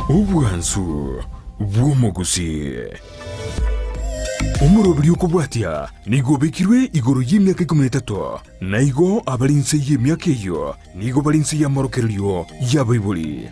Obwansu bw'omogusii. Omoroberi okobwatia nigo obekirwe igoro y'emiaka ikomi na etato, na igo abare inse y'emiaka eyio nigo bare inse y'amorokererio y'abaibori.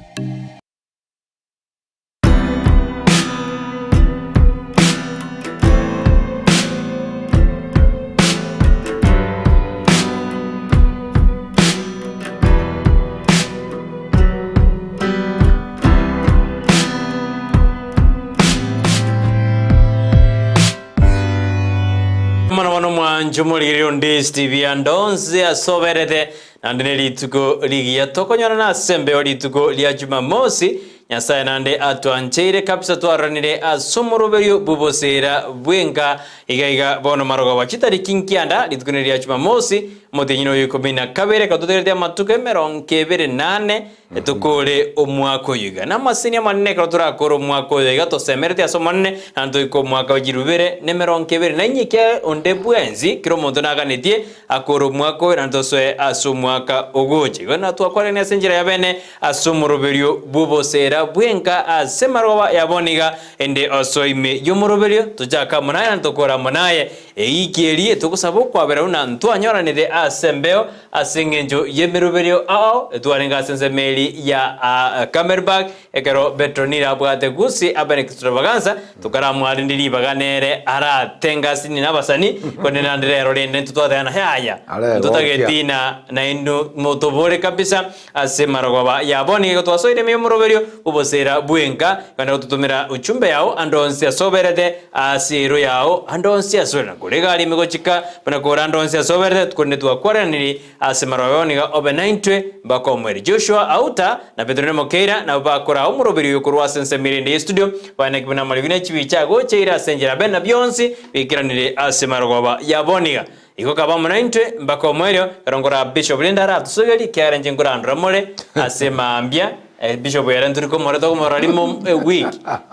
Mono mono mwanche omorigereria onde STV ande onsi ase oberete naende ne rituko rigiya tokonyorana ase embeo rituko ria Jumamosi Nyasae naende atwancheire kabisa twaroranire ase omoroberio bw'oboseera bw'enka iga iga bono marogoba chitariki nkianda rituko neri ria Jumamosi omotienyi noyo ikomi na kabere ekero totegereti amatuko emerongo ebere nane Tokore omwaka oyo iga namaseseni amanene ekero torakore omwaka oyo iga tosemeretie ase Omonene, naende toike omwaka o chirubere na emerongo ebere na inye ekiagera onde bwensi kera omonto naganetie akore omwaka oyo naende tosoe ase omwaka ogocha. Igo natwakwarania ase enchera ya bene ase omoroberio bw'oboseera bw'enka ase amarogoba ya bono iga, ende osoe ime y'omoroberio tochake amo naye naende tokore amo naye. Eiki eria etogosaba okwabera buna ntwanyoranire ase embeo Ase engencho y'emeroberio ao etwarenge ase ensemo eria ya Camelback, ekero Petronila abwate Gusi abe n'extravaganza, tokaramwarende ribaga nere aratenga asini nabasani, korende naende rero rende ntitwateba ng'a yaya, ntotageti na nainwe motobore kabisa ase marogoba ya bono. Nigo twasoire ime y'omoroberio bw'oboseera bw'enka, kande gototomera uchumbe yao ande onsi ase oberete, Ase ero yao ande onsi asore na kore egari ime gochika, buna kore ande onsi ase oberete, korende twakwaraniri ase marogo nigo obe naintwe mpaka omoerio. Joshua Auta na Petronella Mokeira nabwo bakoraa omoroberi oyo korwa ase ensemo erende y'estudio, baaneki buna amariogi ne chibicha agocheire ase enchera be na bionsi biikeranire ase marogoba ya boniga. Igo kaba amo naintwe mpaka omoerio, ekero nkoraa Bishop rende aratosogerie, ekiagera inche nkorandora more ase mambia. Eh, Bishop ere ntori komoreta tokomorora rimo eweek.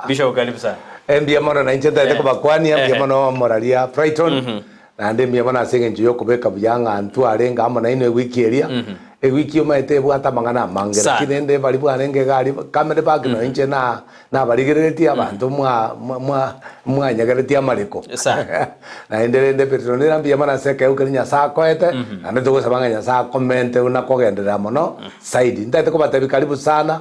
Bishop karibu sana. Eh, mbuya mono na inche ntaete Eh. kobakwania mbuya Eh. mono moraria Brighton naende mbuya mono ase eng'encho yokobeka buya ng'a ntwarenge amo nainwe ewiki eria ewiki omanyete ebwate amang'ana amange Sana. lakini rende baria bwarenge iga aria Camel Park nonya inche na Nabarigereretie abanto mwanyegeretie amariko. Naende rende Petronila mbuya mono ase ekeegwa keria Nyasae akoete, naende togosaba ng'a Nyasae akomente buna kogenderera mono zaidi. Ntagete kobatebia karibu sana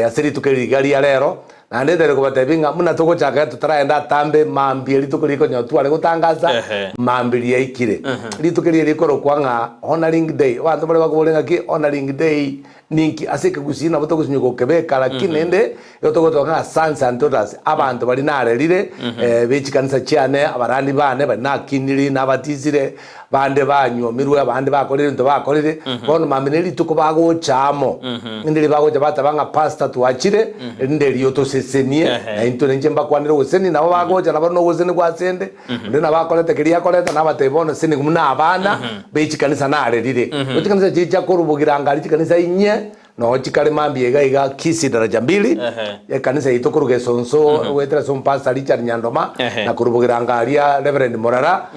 ase rituko eri rigiya ria rero, naende ntagete kobatebia ng'a buna togochaka iga totaragenda atambe mambia rituko riria tware gotangasa, mambia riaikire. Rituko erio rikorokwa ng'a Honouring Day. Abanto mbare bakoboria ng'aki Honouring Day Ninki ase ekegusii nabo togosinywa gokebeka, lakini ende igo togotoka ng'a sons and daughters, abanto baria narerire eh, be chikanisa chiane, abarani bane baria nakiniri, nabatisire, bande banywomirwe, abande bakorire ebinto bakorire, bono mambia ne rituko bagocha amo, rinde riria bagocha bateba ng'a pastor twachire, rinde erio otosesenie, na intwe ninche mbakwanere ogosesenia, nabo bagocha nabo nogosesenia asende, Onde nabo akorete keria akorete, nabatebi bono sinigu buna abana be chikanisa narerire. Igo chikanisa chicha korwa Bogiranga aria chikanisa inye, noo chikare mambia iga iga Kisii daraja mbili, ekanisa yaito korwa Gesonso goetera ase omopastor Richard Nyandoma, na korwa Bogiranga aria Reverend Morara,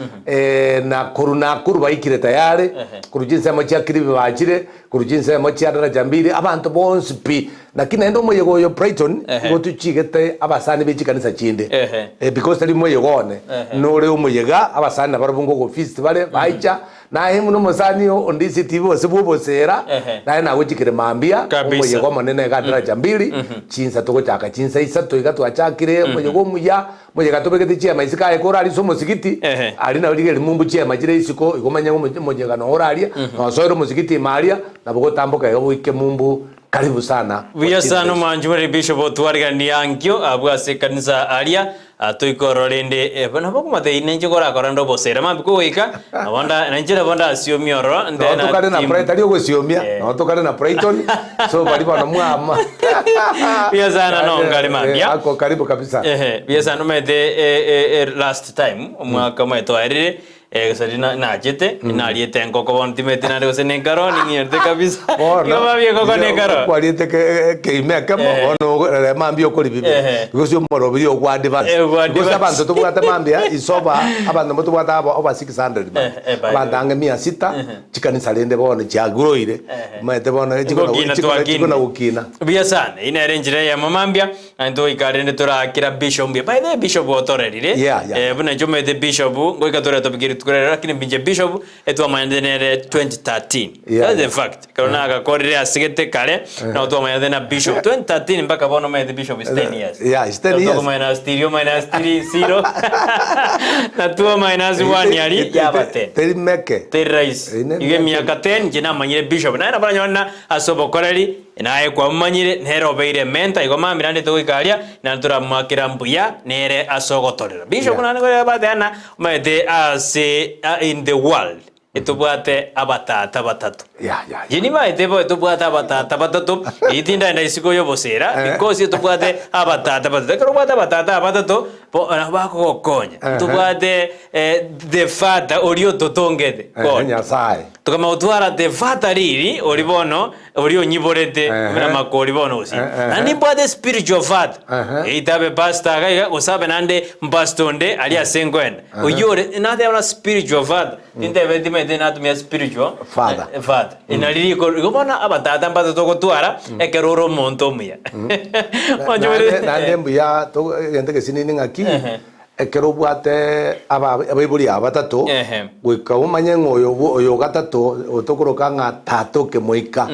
na korwa Nakuru baikire tayari, korwa chinsemo chia Kilifi bachire, Korwa chinsemo chia daraja mbili abanto bonsi pi. Naki naende omoyega oyo Brighton Ehe. igo tochigete abasani be chikanisa chinde. Ehe. Eh, because tari moyega one. Ehe. Nore omoyega abasani nabarabwo ngogofeast bare baicha naye buna omosani onde ase TV gose bw'obosera Ehe. naye nagochikire mambia Kabisa. omoyega omonene iga daraja mbili chinsa togochaka chinsa isato iga twachakire omoyega omuya Moyega tobegete chiema isiko aye kore aria ase omosigiti, Ehe. aria nabo riga rimumbu chiema chire isiko, igo omanye ng'a omoyega noo ore aria, nosoere omosigiti ime aria, nabo gotamboka iga goike mumbu, karibu sana Buya kwa jina sana la Yesu. omwanchi bore Bishop otwariganie ankio abwo ase ekanisa aria ah, toike ororo rende eh, nabo okomatebia ninche korakora nde obosera mambia kogoika nabo nda nainche nabo ndasiomia ororo nde Noo tokare na team. Brighton, tari ogosiomia, Eh. noo tokare na Brighton, so baria bono mwama. Buya sana nongare Eh, mambia. ako karibu kabisa. Ehe, buya sana omanyete eh, eh, eh, last time omwaka omanyete oerire. Gose riria nachete, nariete enkoko bono timanyeti naende gose ne ekaroni ng'irete kabisa. Bono, Igo mambia enkoko ne ekaroni. kwariete ekeimo ekemo, bono rero mambia okori bibere. Because omorobiri ogwa advance. Eh, ogwa Because advance. abanto tobwate mambia is over, abanto motobwate aba over 600 mambia. Eh, eh, by the Abanto way. ang'e mia sita, chikanisa rende bono chiagroire, omanyete bono Gokina twakina. chikona gokina. Buya sana, eyio nere enchera eyemo mambia, naende togoika rende torakira bishop mbuya. By the way bishop otorerire, Yeah, yeah. eh, buna inche omanyete bishop, ngoika tore topic rituko rero lakini mbinche bishop, etwamanyete nere 2013. Yeah, That's the yeah. fact. Ekero nagakorire asigete kare, nabo twamanyete na bishop. 2013 mpaka bono omanyete bishop is 10 years. Yeah, it's 10 years. Toko minus 3, minus 3, 0. Na 2 minus 1 yari, yaba 10. Teri meke. Teri rahisi. Ine Iga emiaka 10 inche namanyire bishop. Naye nabo oranyore ng'a ase obokoreri, naye kwamomanyire, nere obeire mentor, igo mambia naende togoika aria, naende toramoakera mbuya nere ase ogotorera. Bishop Yeah. naende kore bateba ng'a omanyete ase in the world, etobwate abatata batato. Yeah, yeah, yeah. Inche nimaete bobe tobwate abatata batato, eyio tindaenda isiko y'obosera, because tobwate abatata batato. Ekero obwate abatata abatato, bo nabo bakogokonya. Ehe. Tobwate the father oria ototongete, Ehe, God. Nyasaye. Tokamanya gotwara the father riri, oria bono, oria onyiborete, Ehe. buna makori bono gose. Ehe. Naende nimbwate spiritual father, Ehe. either abe pastor iga iga, gose abe naende mpastor onde aria ase nkoenda. Oyio ore, nateba buna spiritual father, tintebeti timanyeti natumia spiritual Father. father. Nari riko, igo bono abatata mbato togotwara, ekero ore omonto omuya. Mwanche Naende bore- naende mbuya to egento egesinini ng'aki, Ehe. ekero obwate aba abaibori aba batato, Ehe. goika omanye ng'a oyo bwo oyo gatato otokoroka ng'a tata okemoika,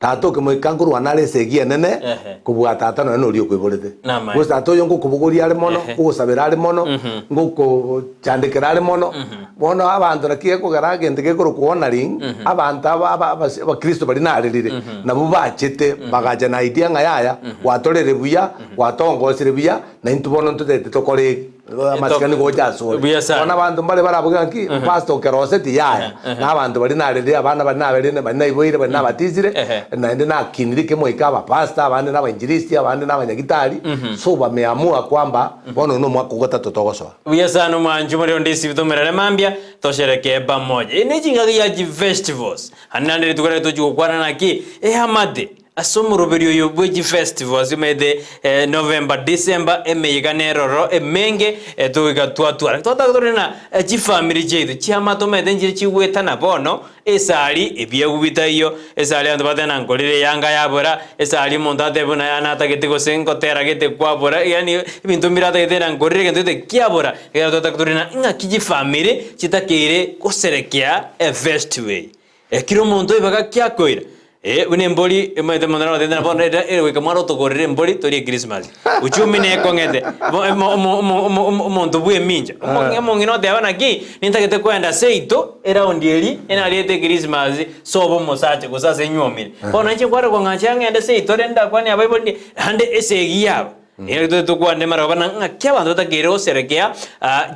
tata okemoika nkorwana are esegi enene, Ehe. kobua tata nonya noria okoiborete. Namaene. Gose tata oyo ngokobogoria are mono, Ehe. ngogosabera are mono, ngokochandekera are mono, bono abanto naki gekogera egento gekorokwa honoring, abanto aba aba abas abakristo baria narerire, nabwo bachete bagacha na idea ng'a yaya, gwatorere buya, gwatongosire buya, Naintwe bono ntotete tokore eki, amasikani gocha asore. Buya sana. Bono abanto mbare baraboge ng'aki, pastor okeroseti yaya, na abanto baria narerire abana baria naberire baria naiboire baria nabatisire, Ehe. naende nakinirie kemoika abapastor, abande na abainjilisti, abande na abanyagitari, so bameamua kwamba bono na omwaka ogatato togosoa. Buya sana omwanchi omorero ndisibi tomerere mambia tosherekee pamoja. Eye ne chingaki ya chifestivals. Ande naende rituko riaye tochi gokwana naki eamate Ase omoroberio oyo bwe chifestivals omanyete November, December emeyega neroro emenge togoika twatwara. Twataka tore na chifamiri chiaito chiamato omanyete nchire chigwetana bono esari ebiegwa bitaiyo, esari abanto bateba na nkorire eyanga yabora, esari omonto atebe buna yaani atagete gose ngotera gete kwabora yaani ebinto mbire atagete na nkorire egento gete kiabora. Ekero twataka tore na ng'aki chifamiri chitakeire goserekea efestival eye. Ekero omonto oibaga ki akoira, eh, buna embori, omanyete omonto nagotebete ng'a bono ere ere goika mware otogorere embori torie ekrismasi. Uchumi nekong'ete, bo omo omo omo omo omo omonto bwa emincha. Omong'ina omong'ina oteba naki, nintagete koenda seito, eraundi eria, enariete ekrismasi, sobo omosacha gose ase nyuomire. Bono inche nkware kong'acha ng'ende seito rende ndakwanie abaibori ndi, naende esegi yabo. Nigo totagete tokwane marogoba na ng'aki abanto batakeire goserekea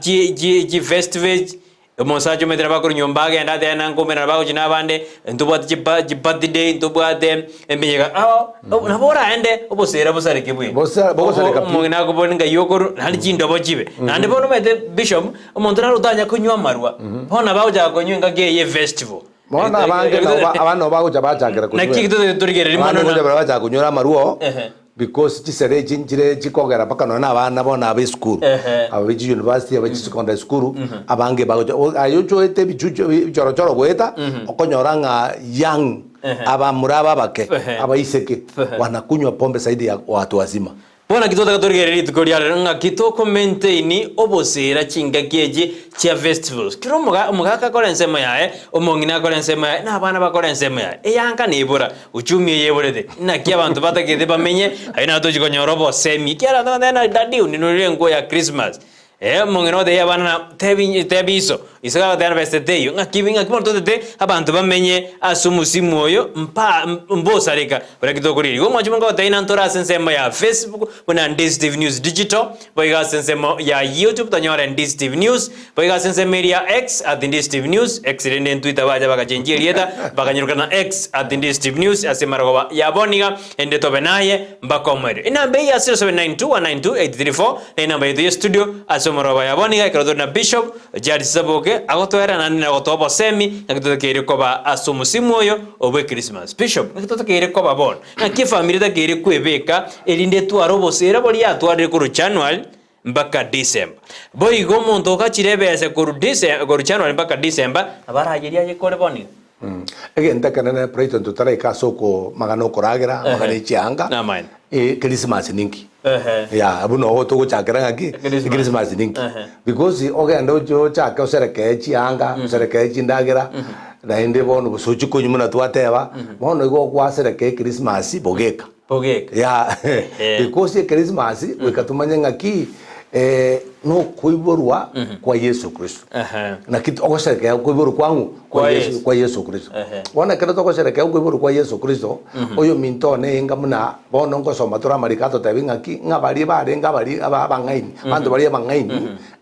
chi chi chifestivals, Omosacha omanyete nabo akorwa nyomba agende atebe na nkoumera nabo agochia na abande, ntobwate chiba chibirthday, ntobwate emeyega ao nabo oraende obosera bosareke bwe. Bosa- bogosareka pi. Omong'ina akobori ngai okorwa naende chindobo chibe. Naende bono omanyete bishop, omonto naro otanya konywa amarwa, bono nabo agochaka konywa engaki eye efestival. Bono abange nabo ba- abana nabo bagocha bachakera Naki konywera. totagete torigereria Abande mono na- gocha bara bachaka konywera amarwa oo, Ehe. Because chisere echi nchire chikogera mpaka nonya na abana bono abe esukuru, Ehe. aba be chiuniversity, abe chisecondary school, abange bagocha o- aye ochoete ebichuchu ebichorochoro goeta, okonyora ng'a young, Ehe. abamura aba abake, Ehe. abaiseke, Ehe. wanakunywa pombe zaidi ya watu wazima. Bono naki totaka torigererie rituko ria rero ng'aki toko maintain obosera chingaki echi chia festivals. Kera omoga omogaka akore ensemo yaye, omong'ina akore ensemo yaye, na abana bakore ensemo yaye. Eyanka nebora, Uchumi eye eborete, naki abanto batagete bamenye, aye nabo tochi konyora obosemi. Ekiagera abanto bagoteba ng'a daddy ondinorire enguo ya Christmas. Eh, omong'ina ogotebia abana na tebi tebi iso, iso gagoteba na besa teiyo, ng'aki ng'aki bono totete abanto bamenye ase omosimu oyo mpa mbosareka buna ki tokorigia. Igo omwanchi omonge ogotebia ng'a ntore ase ensemo ya Facebook buna Ndisi TV News Digital, boigo ase ensemo ya YouTube tonyore Ndisi TV News, Boigo ase ensemo eria X, at Ndisi TV News, X rende ntwita bacha bagachenchia erieta, bakanyeroka X, at Ndisi TV News, ase emarogoba ya bono iga, ende tobe naye mpaka omoerio. Enamba eye ya 0792192834 ne enamba yaito ye studio ase. Ase omoroba ya bono iga ekero tore na Bishop Jairus Saboke agotoera naende na gotoa obosemi ng'aki totakeire koba ase omosimu oyo obwe Christmas. Bishop, ng'aki totakeire koba bono? Ng'aki efamiri etakeire kwebeka erinde etware obosera boria yatwarire korwa January mpaka December? Boigo omonto ogachire ebesa korwa Dece korwa January mpaka December nabo arayerie aye kore bono iga. Egento ekenene Brighton totaraika ase okomagana okoragera, amagana e chianga, Namaene. Christmas ninki? Ehe. Yeah, abwo nogo togochakera ng'aki? Christmas. Christmas ninki? Ehe. Because ogende oche ochake oserekee chianga, oserekee chindagera, naende bono gose ochie konywa buna twateba, bono igo gwaserekea Christmas bogeka. Bogeka. Yeah, Ehe. because Christmas goika tomanye ng'aki nokoiborwa kwa Yeso Kristo. Ehe. Naki ogosherekea okoiborwa kwang'u? Kwa Kwa Yesu. Yesu, kwa Yesu Kristo. Ehe. Bono ekero togosherekea okoiborwa kwa Yesu Kristo, oyominto one enga buna bono ngosoma tore amariko atotebie ng'aki, ng'a baria barenge abari aba abang'aini, abanto baria abang'aini,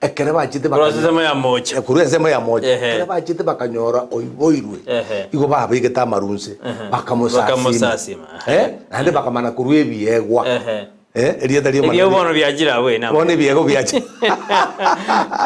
ekero bachete Korwa ase ensemo ya mocha. Korwa ensemo ya mocha. Ehe. Ekero bachete bakanyora oiboirwe, Ehe. igo babegete amarunse, bakamosasima. Bakamosasima. Eh, naende bakamana korwa ebiegwa. Ehe. Eh, erieta ri'Omonene. Ebiegwa bono biachire abwo ina. Bono ebiegwa biachire.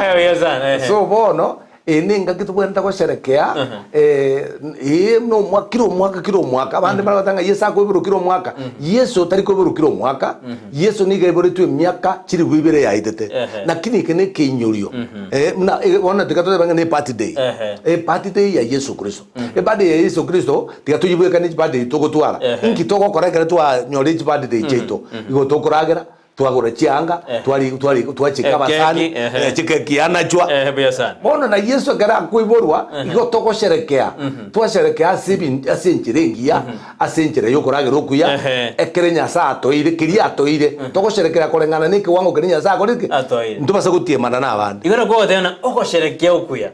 Eh, buya sana, ehe. So bono, eye nengaki tobwenerete gosherekea, eh, ee nomwa kera omwaka kera omwaka. Abande baragoteba ng'a Yeso akoiborwa kera omwaka. Yeso tari koiborwa kera omwaka, Yeso nigo aiboretwe emiaka chilifu ibere yaetete. Ehe. Lakini eke na ekeinyorio. Eh, buna eh, bono tiga totebe ng'a ne ebirthday. Ehe. Ebirthday ya Yeso Kristo. Ebirthday ya Yeso Kristo, tiga toyebwekanie chibirthday togotwara. Ehe. Inki togokora ekero twanyora chibirthday chiaito? Igo tokoragera, twagora chianga, twari twari twachika Ekeki, abasani, ehe. eh, chikeki yanachwa. Ehe, buya sana. Bono na Yeso ekero akoiborwa, igo togosherekea, twasherekea ase ebin ase enchera engiya, ase enchera yokoragera okuya, Ehe. ekere Nyasae atoeire, keria atoeire, togosherekea koreng'ana na ekewango keria Nyasae akorire ki? Atoeire. Ntobasa gotiemana na abande. Igo nakwo ogoteba ng'a ogosherekea okuya,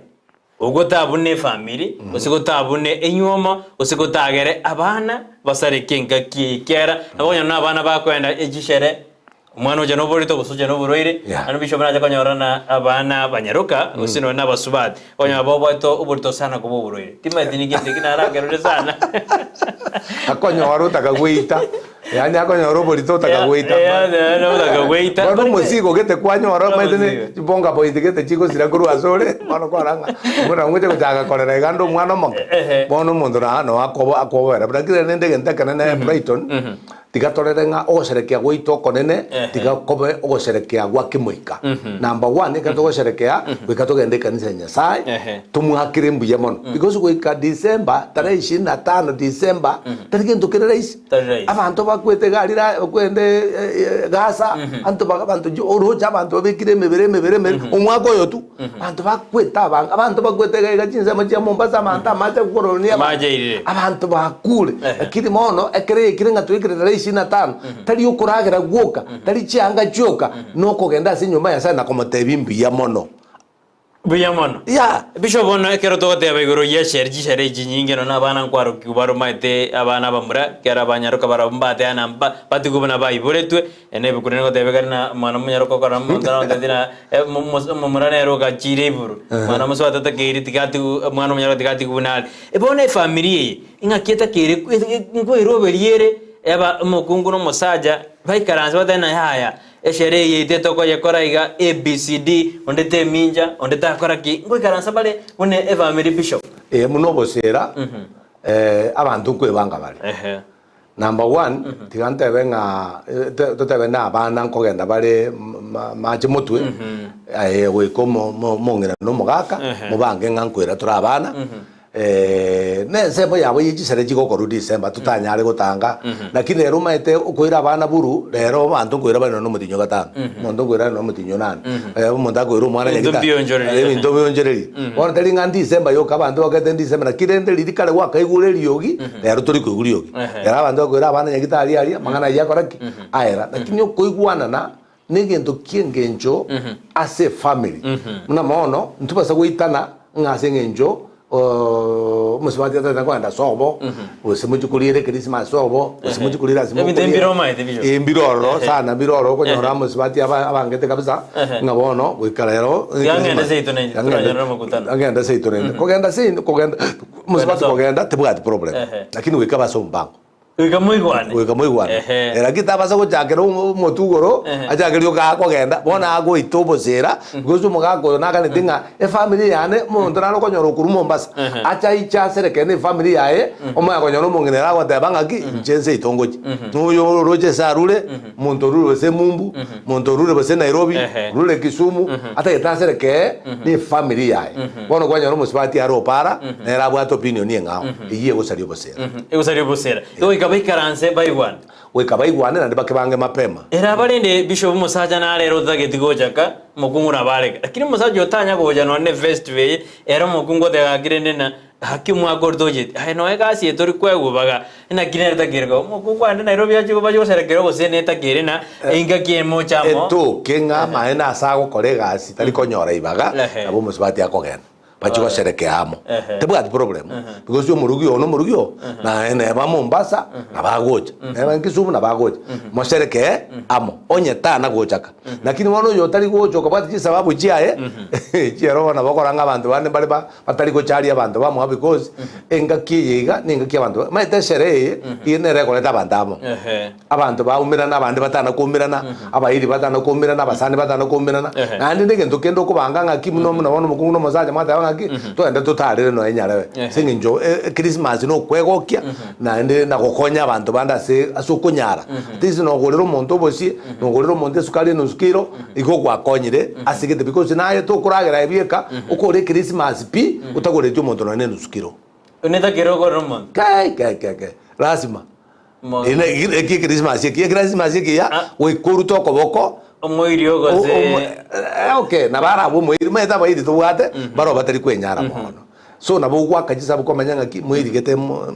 Okwo tabune efamiri, gose gotabune enywomo, gose gotagere abana basareke engaki eye, ekiagera nabo okonyora buna abana bakoenda echishere, omwana ocha noborito gose ocha noborwaire, Yeah. naende bishop nache konyora na abana banyaroka gose nonya na abasubati, okonyora boboete oborito sana koba oborwaire. Timanyeti nigento eki narakerore sana. Akonyora otakagoita. Yaani akonyora oborito otakagoita. Otakagoita. Bono omosigo gete kwanyora omanyete ne Omosigo. chibonga point gete chigosira korwa ase ore, bono kwarora ng'a buna ngocha gochaka korera iga ande omwana omoke, Ehe. bono omonto na no akobo akobera. Lakini rende egento ekenene Brighton, tiga torere ng'a ogosherekea gwaito okonene, Ehe. tiga kobe ogosherekea gwa kimoika. Number one, ekero togosherekea, goika togende ekanisa ya Nyasaye, Ehe. tomwakere mbuya mono. Because goika December, tarehe ishirini na tano December, tari gento kere rahisi. Tari rahisi. Abanto bakwete Galilaya, bakwende Gaza, abanto ba- abanto jo- oroche abanto babekire emebere emebere emebere, omwaka oyo tu, abanto bakwete abange, abanto bakwete iga iga chinsemo chia Mombasa, abanto amache akororania abanto, Amache airire. abanto bakure. Ehe. Lakini bono, ekero yaikire ng'a twaikire tarehe ishirini na tano, tari okoragera gwoka, tari chianga chioka, nokogenda ase enyomba ya Nyasaye na komotebia mbuya mono. Buya mono. Yeah. Bishop bono ekero togoteba igoro ye shere chishere echi nyinge nonya abana nkwarokigwa baromaete abana abamura ekero abanyaroka barabwo mbateana mba batigwe buna baiboretwe na ebuku rende ngoteba ekero na omwana omonyaroka okora omonto nagotebi na omomura nere ogachire iburu mwana omosubati atakeiri tiga atigwe omwana omonyaroka tiga atigwe buna are. Bono efamiri eye ing'aki etakeire nkoiroberia ere eba omokungu na omosacha baikaranse batebe na yaya Esheria eye yaito etokoyekora iga ABCD, onde temincha, onde takora ki, ngoikaransa bare buna efamiri bishop. Ee, buna obosera, abanto nkoebanga bare. Ehe. Number one, tiga ntebe ng'a totebe na abana nkogenda bare mache motwe, aye goika omo- omo- omong'ina na omogaka, mobange ng'a nkoira tore abana. Na ensemo yabo ye chisere chigokorwa December totanyare gotanga, lakini rero omanyete okoira abana buru, rero abanto nkoira bare nonya omotinyo gatano, omonto nkoira are nonya omotinyo nane, omonto akoira omwana Ebinto nyagitari, mbionchorerie. ebinto bionchorerie. Bono tari ng'a December yoka abanto bakete December, naki rende riria kare gwakaigure eriogi, rero tori koigwa riogi. Ehe. Rero abanto bakoira abana nyagitari aria, amang'ana ayio akora ki? Aera. Lakini okoigwanana Negento ki'engencho ase efamiri. Buna mono, ntobasa goitana ng'a ase eng'encho omosubati atagete kogenda sobo, gose mochie koriera ekerisimasi sobo, gose mochie koriera ase Ebinto mokoriera. mbire omaete bishop. Eh, mbire ororo sana, mbire ororo okonyora omosubati aba abangete kabisa, ng'a bono goika rero Tiga ng'ende seito nainche, toranyore omokutano. Ang'ende seito rende. Kogenda seino, kogenda, omosubati sobo. kogenda tebwati problem, Ehe. lakini goika ebe ase omobango. Goika moigwane. Goika moigwane. Ehe. Eh, lakini tabasa gochakera omo- omotwe igoro, Ehe. achake rioka akogenda, bono agoita obosera, because omogaka oyo naganeti ng'a efamiri yane, omonto nare okonyora okorwa Mombasa, Ehe. ache aiche aserekere na efamiri yaye, omanye konyora omong'ina ere agoteba ng'aki, inche nse yaito ngochia. Noyo oroche ase arure, omonto orure gose Emumbu, omonto orure gose Nairobi, Ehe. orure Kisumu, atagete aserekee na efamiri yaye. Bono kwanyora omosubati are opara, nere abwate opinion eng'ao, eyio egosaria obosera. Egosaria obosera. Igo goika baikaranse baigwane. Goika baigwane naende bakebange mapema. Ere abarende bishop omosacha nare ere otageti gocha ka, omokungu nabo areke. Lakini omosacha oyo tanya gocha nonye ne festival eye, ere omokungu oteba gaki rende na gaki omwaka oria tocheti. Aye noe egasi eye tori koegwa baga, naki nere takeri koba. Omokungu aende Nairobi achie bache goserekera gose netakeri na engaki eye moche amo. Etoke ng'a amaene ase agokora egasi tari konyora ibaga, Ehe. nabo omosubati akogenda. Bachie gosherekea amo. Ehe. Tebwati problem. Because omorugi oyo nomorugi oo, naye neba Mombasa, nabo agocha. Neba Kisumu nabo agocha. Mosherekee amo. Onye tana gochaka. Lakini bono oyo otari gocha okabwati chisababu chiaye, chiero bono nabo okora ng'a abanto bande mbare ba batari gocharia abanto bamwabo because, engaki eye iga, na engaki abanto ba omanyete esherehe eye, iga nere ekoreta abanto amo. Ehe. Abanto baumerana, abande batana koumerana, abairi batana koumerana, abasani batana koumerana. Ehe. Naende negento kende okobanga ng'aki buna buna bono omokungu na omosacha mwateba ng'aki, togende totarere nonya nyarebe. Ehe. Ase eng'encho e- echristmas na okwegokia, naende na gokonya abanto bande ase ase okonyara. At least nogorera omonto obosie, nogorera omonto esukari enusu kilo, igo gwakonyire ase gete because naye tokoragera aye bieka, okore echristmas pi, otagoreti omonto nonya na enusu kilo. Onetagere ogorere omonto. Kai kai kai kai, lasima. Mo- Ere eki ekrismasi eki ekrismasi ekiya Ah. goika orute okoboko Omoiri o- ogose omo- eh, okay nabo arabwo omoiri omanyete abairi tobwate barobwo batari kwenyara mono so nabo ogwaka chisabu kwamanya ng'aki moiri gete mo-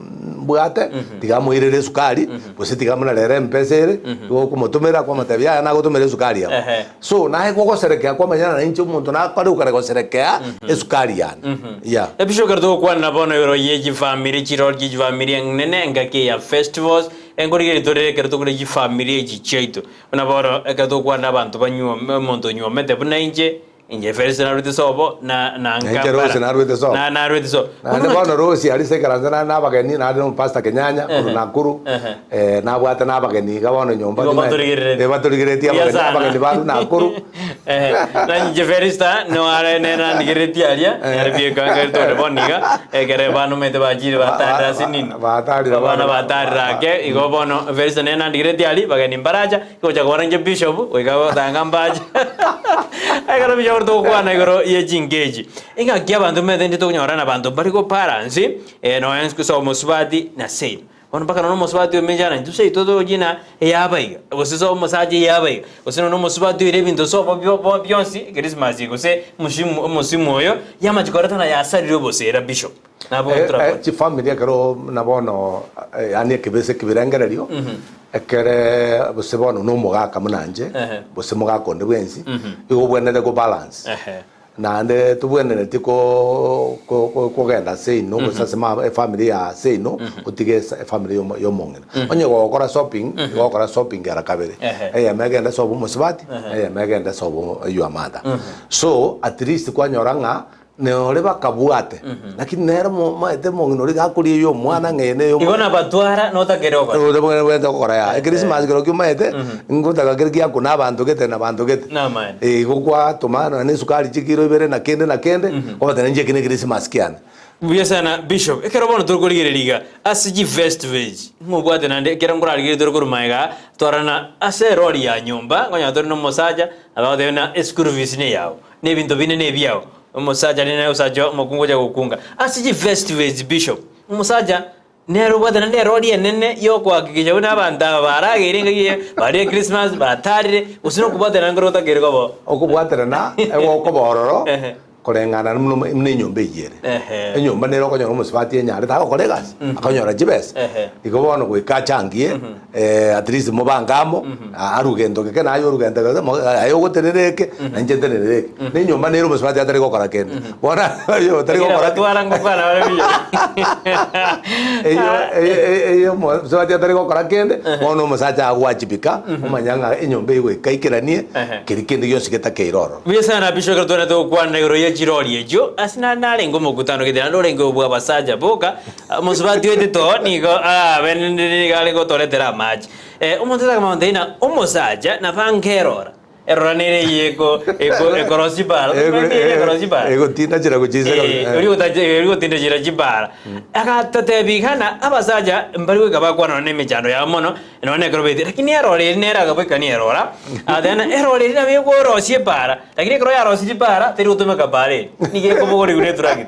mbwate tiga moirere esukari gose tiga buna rero empesa ere igo okomotomera kwamotebia yaya nagotomera esukari abo Ehe. so naye gogoserekea kwamanya na inche omonto nakare okare goserekea esukari yane yeah. Ebiso ekero togokwana bono igoro ye chifamiri chirori chie chifamiri enene engaki eye ya festivals, enkorigereria tore ekero tokore chifamiri echi chiaito. Buna bono ekero togokwana abanto banyuome omonto onyuomete buna inche, inche Felix narwete sobo na na Na inche Rose narwete sobo. Na narwete sobo. Naende bono Rose aria ase ekaranse nare na abageni, nare na omopastor Kenyanya korwa Nakuru, Ehe. eh, nabwate na abageni iga bono nyomba Igo nimaete. batorigereretie. Eh, batorigereretie Buya abageni, sana. abageni barwa Nakuru. Eh, na inche Felista no are nenandigeretie aria nere biekanga tore bono iga ekere banomete bachire batarire ase nini Batarire abana bono. batarire ake igo bono Felista nenandigeretie aria bageni mbaracha gocha kobora inche bishop goika gotanga mbache ekero bishop togokwana igoro ye chingechi ing'aki abanto omanyete intwe tokonyora na abanto mbari go balance nonya ase omosubati na seino Bono mpaka nonya omosubati omenche ana intwe seito tochie na eyaba iga, gose ase omosacha eyaba iga, gose nonya omosubati oire ebinto ase obo bio bo bionsi ekrismasi gose omosimu omosimu oyo, yamachi koreta na yasarire obosera bishop. Nabo Eh, eh, torakore. chifamiri ekero buna bono eh, yaani ekebese ekebirengererio ekere gose bono na omogaka buna inche Ehe. gose mogaka onde bwensi igo obwenerete ko balance Ehe. Naende tobwenereti ko- ko- ko- kogenda seino gose ase ma efamiri ya seino otige esa efamiri ya omo- ya omong'ina. Onye gogokora shopping, igo ogokora shopping ara kabere. Ehe. Eyemo egende ase obomosubati, eyemo egende ase obo your mother. So, at least kwanyora ng'a nore bakabwate, lakini nere mo maete omong'ina oria gakoria eya omwana ng'a eye neye Igo nabatwara notakere okore. Obwenerete gokora yaya. Ekrismasi kerokio omanyete, ngotaka kere giakuna abanto gete na banto gete. Namaene. Eh, igo kwatoma nonya na esukari chikiro ibere na kende na kende, kwabata ninche eki ne ekrismasi kiane. Mbuya sana Bishop, ekero bono torikorigereria iga ase chifestival echi, ng'obwate naende ekero nkorarigereria tore korwa magega aa, twarana ase erori ya nyomba, nkonyora tore na omosacha, abagotebia buna eschool fees neyao, na ebinto binde nebiao, omosacha rende naye osacha omokungu ocha gokunga. Ase chifestival echi Bishop, omosacha Nere obwate naende erori enene y'okohakikisha buna abanto aba barageire engaki eye, baria Christmas, batarire, gose nokobwaterana nkore gotakeire koba oo. Okobwaterana egokoba ororo Ehe. koreng'ana buna omo- buna enyomba eyio ere. Ehe. Enyomba nere okonyora omosubati enyarete agokora egasi, akonyora chibesa, Ehe. igo bono goika achangie at least mobange amo, aruge gento geke naye oruge gento geke, mo aye ogotenena eke, na inche ntenenere eke. Na enyomba nere omosubati atari gokora kende. Bono oyo otari Lakini gokora abatwara ngokwana bare buya. Eyio eye- eye- eye omosubati atari gokora kende, bono omosacha agwachibika, omanya ng'a enyomba eye goika aikeranie, Ehe. keri kende gionsi getakeire ororo. Buya sana Bishop ekero twenete gokwana igoro ye. Akabogoria chirori echio ase nare narenge omokutano gete naende orenge obw'abasacha boka, omosubati oete too nigo arabe nigo arenge gotoretera amache. Omonto akamanya gotebia ng'a omosacha nabo ange erora, erora nere eyio eko eko ekorosia chibara, omanyete eyio ekorosia chibara? Egotindachera gochia inse kabisa. Eh, oria ogotache oria ogotindachera chibara. Agatotebia iga ng'a abasacha mbari goika bakwana nonya na emechando yabo mono, Nonya nekero baetire, lakini erori eria nere akaboikania erora, agateba ng'a erori eria nabo ekorosia epaara, lakini ekero yarosirie epaara, teri gotumeka paara eria, nigo ekobogorigwa na etractor.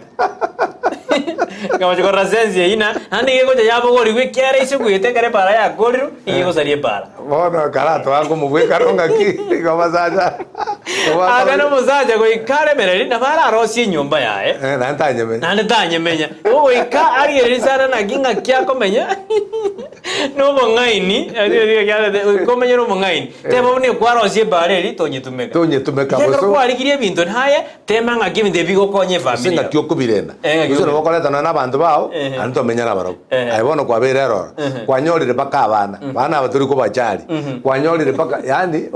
Nkamochia korora sense eyio na naende nigo egocha yabogorigwa ekiara ase ogoeta ekero epaara yakorirwe, nigo egosaria epaara. Bono karatoa nkomobwekana ng'aki igo abasacha Aka na omosacha goika aremereri nabo ararosie enyomba yaye. Eh, naende tanyemenya. Naende tanyemenya. Igo goika arigererie sana naki ng'aki akomenya. Nobong'aini, komenya nomong'aini. Teba buna ekwarosia ebara eri tonyetumeka. Tonyetumeka Ekiagera boso. kwarigirie ebinto naye, tema ng'aki ebinto ebi bigokonya Gose efamiri ng'aki yao. okobirenda. Eh, ng'aki Gose okobi- nabo okoreta nonya na abanto bao, Ehe. naende tomenya nabarabwo. Ehe. Aye bono kwabeire eroro, Ehe. kwanyorire mpaka abana, abana aba tori kobachari, kwanyorire mpaka yaani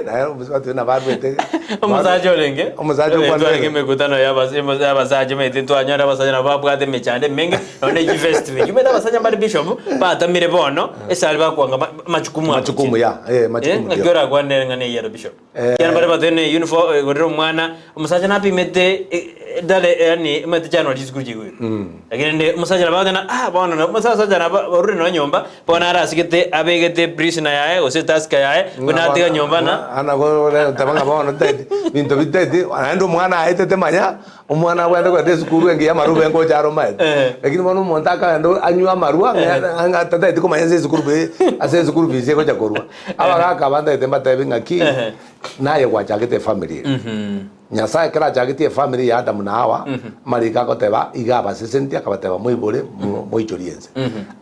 naye omosubati oyo nabo arwete Omosacha orenge Omosacha Ore okwanire. twarenge emekutano y'abas- emo- y'abasacha omanyete ntwanyora abasacha nabo babwate emechando emenge nonya ne chifestival. Omanyete abasacha mbare bishop batamire bono ase aria bakwanga ma- majukumu abo Majukumu, ya, eh, majukumu, ng'aki ndio. orakwane ng'a neyero bishop. Ekiagera mbare batebe ne uniform eh, gorera omwana omosacha napimete eh, eh, dare yaani omanyete January chisukuru chigoika. Lakini rende omosacha nabo agoteba ah bono na omosacha nabo orure nonya nyomba Bono arasigete abegete prisoner yaye gose etaska yaye, buna atiga nyomba na. Ana goteba ng'a bono teti binto biteti naende omwana aetete manya omwana abwenerete kogenda esukuru engiya amarube ngocha are omaete. Lakini bono omonto akagenda anywe amarwa ng'a tatageti komanya ase esukuru fee ase esukuru fees egocha korwa. Abagaka aba ntagete mbatebi ng'aki naye gwachagete efamiri eye. Nyasae ekero achagetie efamiri ya Adamu na Hawa, amariko agoteba iga abaseseneti akabateba moibore moichorie ense.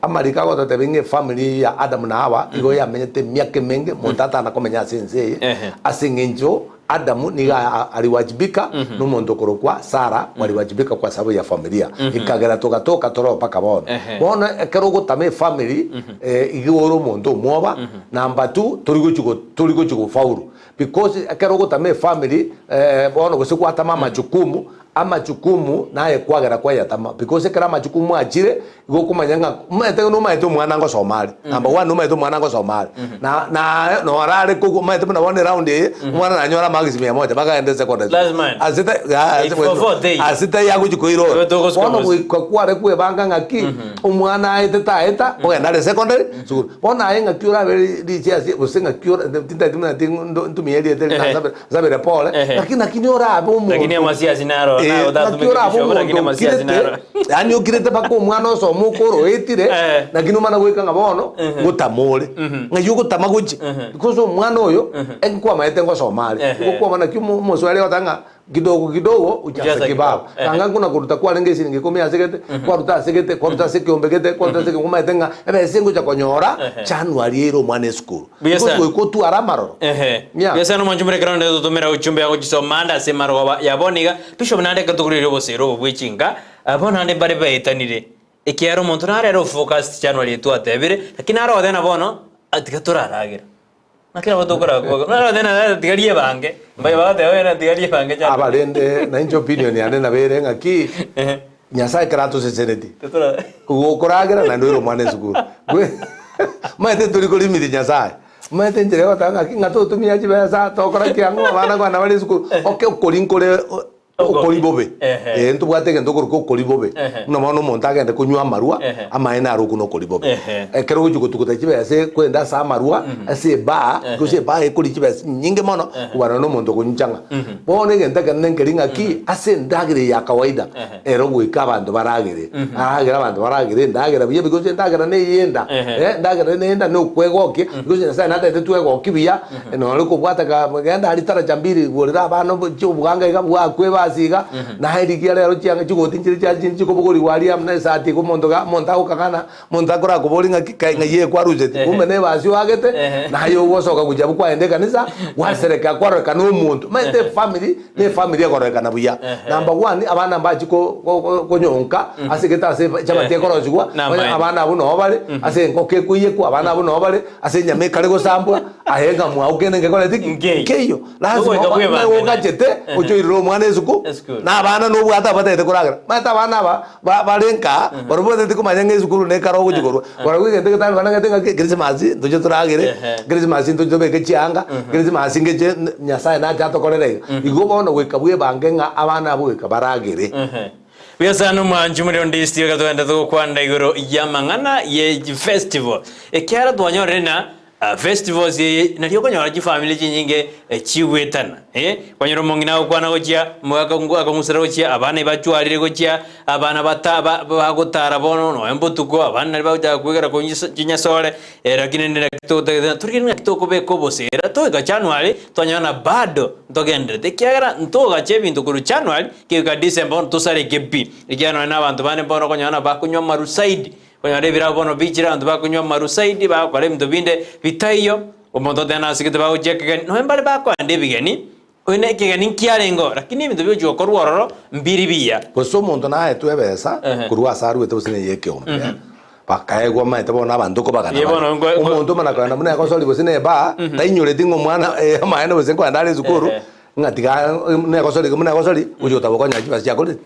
Amariko agototebia ng'a efamiri eyio ya Adamu na Hawa igo yamenyete emiaka emenge monto atana komenya ase ense eye ase eng'encho Adamu nigo aliwajibika na omonto okorokwa Sara waliwajibika kwa sababu ya familia ekagera togatoka toro mpaka bono. Bono ekero ogotama efamiri igo ore omonto omwoba number two tori gochi tori gochi gofaulu. Because ekero ogotama efamily bono gose gwatama amajukumu, amajukumu naye kwagera kwayatama because ekero amajukumu achire igo okomanya ng'a omanyete nomaete omwana ngosoma are, number one nomaete omwana ngosoma are, na na norare kogwa omanyete buna bono eround eye omwana nanyore amarks mia moja mpaka agende secondary school. Lazima. Ase ta Eight four four teiyo. ase taiyo agochi koirora. Igo togosuka Bono bosi. goika kware kwebanga ng'aki omwana aete taeta ogenda are secondary sukuru. Bono aye ng'aki orabe richasi gose ng'aki ora tintageti buna ti ntumie erieta eri Ehe. nansabere nsabere pole, Ehe. lakini naki orabe omonto Lakini amasiasi naro, Eh, naye naki otatumeke orabe bishop, lakini omonto amasiasi okirete naro. yaani okirete mpaka omwana osoma okore oetire Eh. lakini omana goika ng'a bono ngotama ore ng'ai ogotama gochia because omwana oyo nkwamaete ngosoma are Ehe. igo kwamanya naki omo omoswahili agoteba ng'a Kidogo kidogo hujaza Hujaza kibaba. kibaba. Nanga nkuna koruta kwarenge esiringi ikomi ase gete, kwaruta ase gete, kwaruta ase ekiombe gete, kwaruta ase ekiombe, omanyete ng'a ebesa engocha konyora January eire omwana esukuru. Buya Because sana. goika otware amaroro. Ehe. Yeah. Buya sana omwanchi omoreke naende totomera uchumbe yago chisoma ande ase emarogoba ya bono iga. Bishop naende ekero tokoreria obosera obo bwe chinka, bono naende mbare baetanire. Ekiagera omonto nare ere ofocused January eye twatebire, lakini naro ogoteba bono, tiga toraragera. Naki nabo tokora narotebe na tiga riebange mbaye bagoteba buna tiga riebange chande. Aba rende nainche opinion yane nabo ere ng'aki Nyasaye ekero atoseseneti Totora gokoragera naende oire omwana esukuru omanyete tori korimiri Nyasaye omanyete enchera egoteba ng'aki ng'a totumia chibesa tokora ki ang'o abana kwana bare esukuru oke okori nkore Okori bobe. Ehe. Ee, ntobwate egento okorokwa okori bobe. Ehe. Buna bono omonto agende konywa amarwa, Ehe. amaene arokwe na okori bobe. Ehe. Ekero ogochia gotuguta chibesa korende ase amarwa, ase ebaa, gose ebaa ekoria chibesa chinyinge mono, kobana na omonto okonywa chang'a. Bono egento ekenene nkeri ng'aki, ase endagera eye ya kawaida, Ehe. ero goika abanto baragere, aragere abanto baragere endagera buya because endagera na eyenda, Ehe. eh, endagera na eyenda na okwegokia, because Nyasaye natagete twegokie buya, Nore kobwata ka genda aria taracha mbiri gorera abana obo chi obwanga iga bwakwa ebasi iga, naye rigia rero chianga chigoti nchire chia chin chikobogorigwa aria amo na esati iga omonto ga omonto agokagana, omonto akorakoborie ng'aki kai ng'ai eye kwaruseti, kumbe na ebasi oagete, naye ogosoka gochia abwo kwaenda ekanisa, gwaserekea kwarorekana omonto. Omanyete efamiri, na efamiri ekororekana buya. Number one, abana mbachi ko ko ko konyonka ase egete ase echabati ekorosigwa, onye abana abwo noo bare, ase engoko ekoiyekwa, abana abwo noo bare, Ase enyama ekare gosambwa, aye ng'a mwao kende ngekoreti ki? Nkeiyo. Nkeiyo. Lazima Ogoika oba- bwebangane. ng'a ogachete, oche oirere omwana esukuru. esuku Esukuru. na abana nobwate abatagete koragera. Omanyete abana aba ba bare nka barabwo batagete komanya ng'a esukuru nekare ogochia korwa. Barabwo egento egetambe banang'ete ng'aki Christmas ntoche toragere, Ehe. Christmas ntoche tobeke chianga, Christmas ngeche Nyasaye nache atokorere iga. Igo bono goika bwebange ng'a abana abwo goika baragere. Ehe. Buya sana omwanchi omorero onde ase iga togende togokwana igoro y'amang'ana ye festival. Ekiagera twanyorire ng'a festivals eye nario okonyora chifamiri chinyinge chigwetana eh, kwanyora omong'ina agokwana gochia, omogaka akong'usera gochia, abana ebachwarire gochia, abana bata ba bagotara bono nonya mbotuko, abana naria bagochaka kwegera konywa chinyasore, lakini rende naki totagete torigereria ng'aki tokobeka obosera toika January twanyora na bado ntogendererete ekiagera ntogacha ebinto korwa January Kegoika December bono tosareke pi, ekiagera nonya na abanto bande bono okonyora ng'a bakonywa amaru zaidi, okonyora ebirabo bono bichire abanto bakonywa amaru zaidi, bagokora ebinto binde bitaiyo, omonto oteba nasigete bagochia ekegeni, nonya mbare bakoenda ebigeni, oyo na ekegeni nkiarenge oo, lakini ebinto bigochia gokorwa ororo mbiri biya. Gose omonto naetwe ebesa Ehe. korwa ase aruete gose neye ekeombe, bakaegwa omanyete bono abanto nkobagana Ye bare. bono nko- nko- Omonto omana kogenda buna egosori gose na ebaa, tainyoreti ng'a omwana amaene gose nkoenda are esukuru, Ehe. Ng'a tiga buna egosori buna egosori, gochia gotaba okonyora chibesa chiakorire